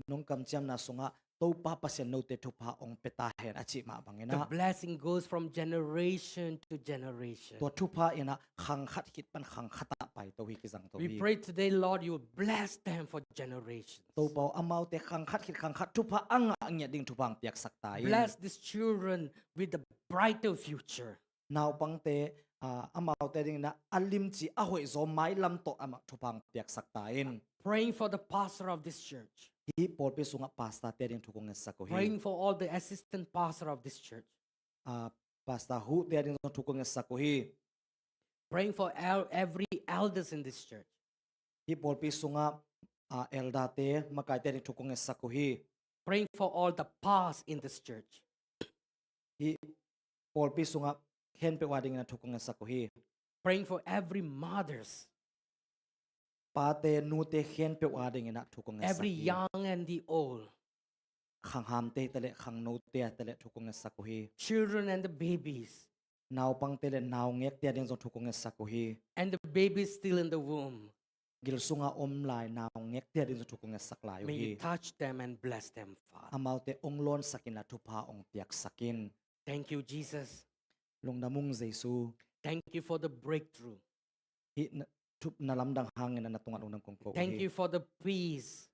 Nong kamciamna sungah Topa Pasian note thupha hong pia ta hen a cih mah bangin ah. The blessing goes from generation to generation. Tua thupha in ah khang khat khit pan khang khat ah paito hi, kizangto hi. We pray today, Lord, you will bless them for generations. Topa aw, amaute khang khat khit khang khat thupha a ngah ngiat ding thupha hong piaksak ta in. Bless these children with a brighter future. Naupangte, ah, amaute a dingin ah a limci a hoihzaw mailam tawh amah thupha hong piaksak ta in. Praying for the pastor of this church. Hih pawlpi sungah pastorte a ding thu kong ngetsak uh hi. Praying for all the assistant pastor of this church. Ah, pastor huhte a ding zong thu kong ngetsak uh hi. Praying for el-, every elders in this church. Hih pawlpi sungah, ah, elderte, makaite a ding thu kong ngetsak uh hi. Praying for all the past in this church. Hih pawlpi sungah khempeuh a dingin ah thu kong ngetsak uh hi. Praying for every mothers. Pate, nute khempeuh a dingin ah thu kong ngetsak hi. Every young and the old. Khanghamte hi taleh khangnote hi taleh thu kong ngetsak uh hi. Children and the babies. Naupangte le naungekte a ding zong thu kong ngetsak uh hi. And the babies still in the womb. Gil sungah om lai naungekte a ding zong thu kong ngetsak lai uh hi. May you touch them and bless them, Father. Amaute hong lawnsak in ah thupha hong piaksak in. Thank you, Jesus. Lungdam ung Jesu. Thank you for the breakthrough. Hih na, thu, na lamdang hangin ah na tungah lungdam kong ko uh hi. Thank you for the peace.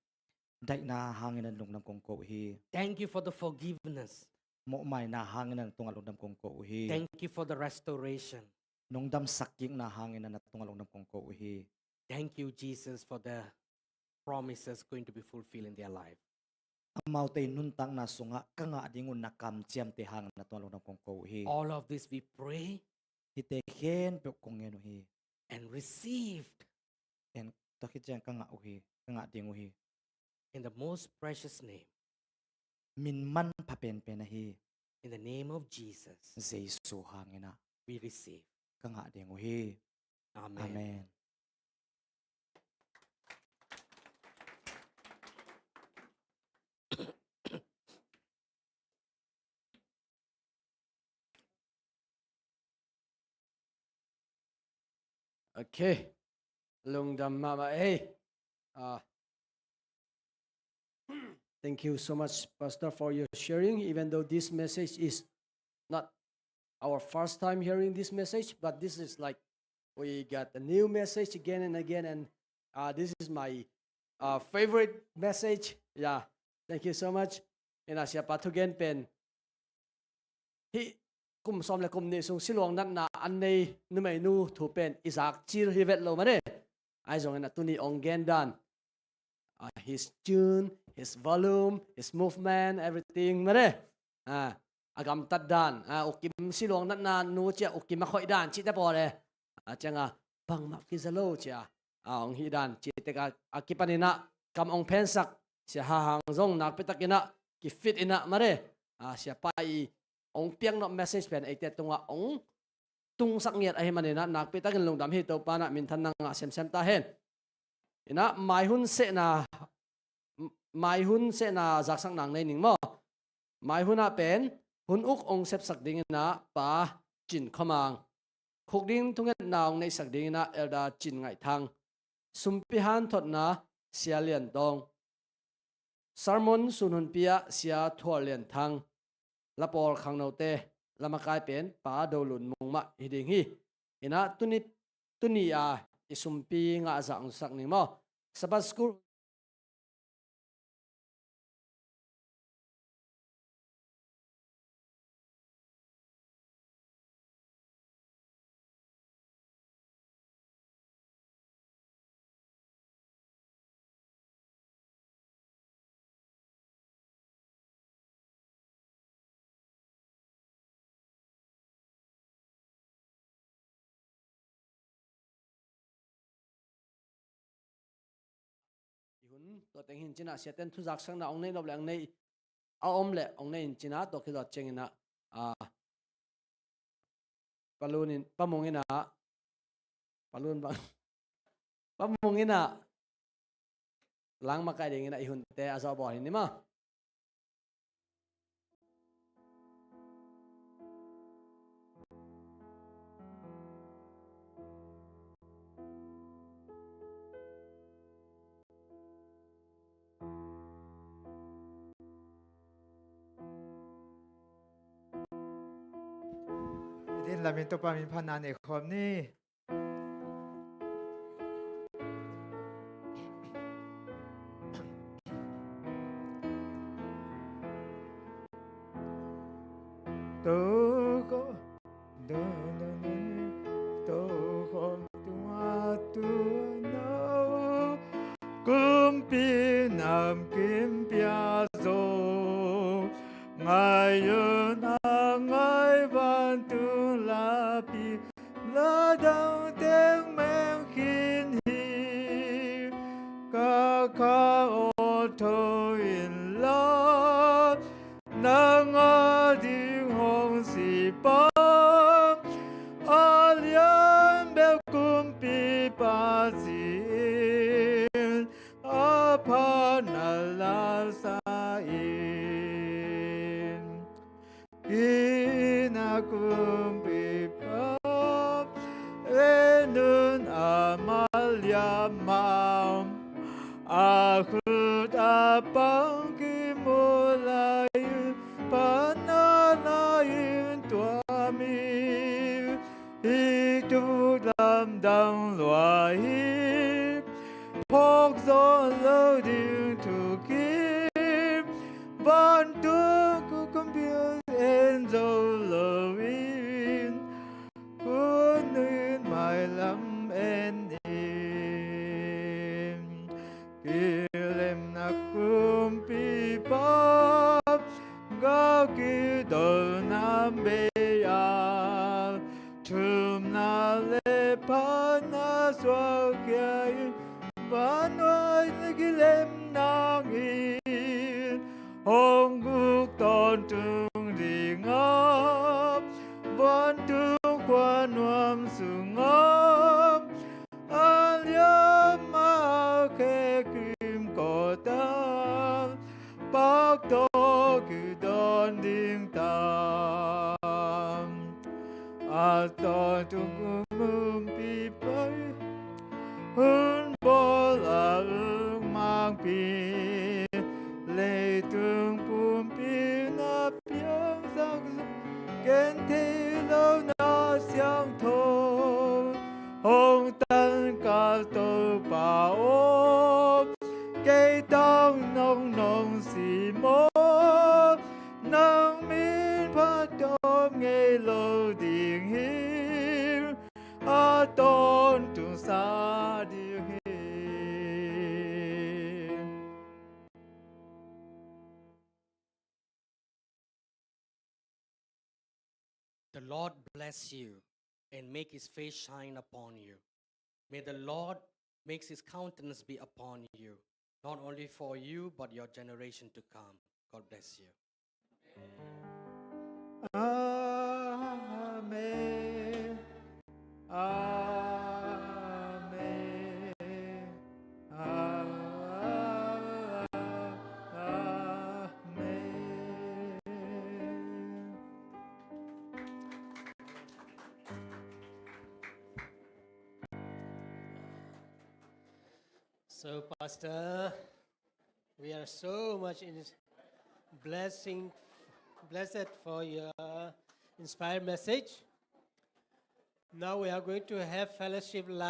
Daihna hangin ah lungdam kong ko uh hi. Thank you for the forgiveness. Mawhmaina hangin ah na tungah lungdam kong ko uh hi. Thank you for the restoration. Nong damsak kikna hangin ah na tungah lungdam kong ko uh hi. Thank you, Jesus, for the promises going to be fulfilled in their life. Amaute i nuntakna sungah ka ngah ding uh na kamciamte hangin a tua lungdam kong ko uh hi. All of this we pray. Hihte khempeuh kong ngen uh hi. And received. And tua khit ciang ka ngah uh hi, ka ngah ding uh hi. In the most precious name. Min manpha penpen ahi. In the name of Jesus. Jesu hangin ah. We receive. Ka ngah ding uh hi. Amen. Amen. Okay. Lungdam mahmah ei. Ah, thank you so much, Pastor, for your sharing. Even though this message is not our first time hearing this message, but this is like we got a new message again and again, and uh, this is my uh, favorite message. Yeah, thank you so much. Ina, siapa thugen pen hih kum sawm le kum nih sung siluang natna an nei numeinu thu pen i zak cil hi vet lo mane. Ahi zongin a tuni ong gen dan, uh, his tune, his volume, his movement, everything mane. Ah, a gamtat dan, ah, U Kim siluang natna nu cia U Kim a khoih dan cihte pawl e. Ah, cianga bangmah kiza lo cia, ah, ong hih dan cihte ka, a kipanin ah kam ong phensak Sia Ha Hang zong nakpi takin ah kifit in ah mare. Ah, siapa i ong piaknop message pen eite tungah ong tungsak ngiat ahi manin ah nakpi takin lungdam hi. Topa in ah minthanna ngah semsem ta hen. Ina, mai hun sehna, mai hun sehna zaksak nang nei ning maw? Mai hun ah pen hun uk ong sepsak dingin ah Pa Cin Khua Mang, khukding thungetna ong neihsak dingin ah Elder Cin Ngaih Thang, sumpi hanthotna Sia Lian Tawng, sermon sunhunpi ah Sia Thual Lian Thang, lapawl khangnote lamakai pen Pa Do Lun Mung mah hi ding hi. Ina, tuni, tuni a i sumpi ngah zah ong sak ning maw? Sabbath School. I hun tua teng hin cinah siaten thuzaksakna ong nei nop le ong nei a om le ong nei in cinah tua kizawt cianginah, a, Palun in, Pamung inah, Palun bang, Pamung inah langmakaih dinginah i hunte a zawh bawl hi ni maw? Din lamin Topa min phatna nei khawm ni. Tokhom, tokhom tua tua nau, kumpi nam kim pia zo, ngai yun a ngai van tu la pi, la dang teng meng khin hi, ka kha aw tho in la, nang a ding hong si pa, a lian bek kumpi pa ci in, a pha na la sa in. Kina kumpi pa, le nun a maliam mau, a khut a pang kimu lai, pana lai in tua mi. Hih tuk lamdang lua hi, phawk zawn lo ding thukim, vantung kukum bial en zo lo in, kun in mailam en in. Kilemna kum pumpi pau, gawh kidon nam bei a, thumna le phatna suak khia in, vanvai kilem nang in, hong guk tawntung ding a, vantung khua nuam sung a, a liam a khe kim kawta, pak tawh kidawn ding ta. A tawntung kum pumpi pai, hun bawl a uk mangpi, leitung pumpi na piang sang, gen thei lo na siangtho, hong tan kal Topa aw, kei tawh nong nong si maw, nang min phat tawm ngei lo ding hi, a tawntung sa ding hi. The Lord bless you and make his face shine upon you. May the Lord makes his countenance be upon you, not only for you, but your generation to come. God bless you. Amen. Amen. Amen. So, Pastor, we are so much in blessing, blessed for your inspired message. Now we are going to have fellowship lunch.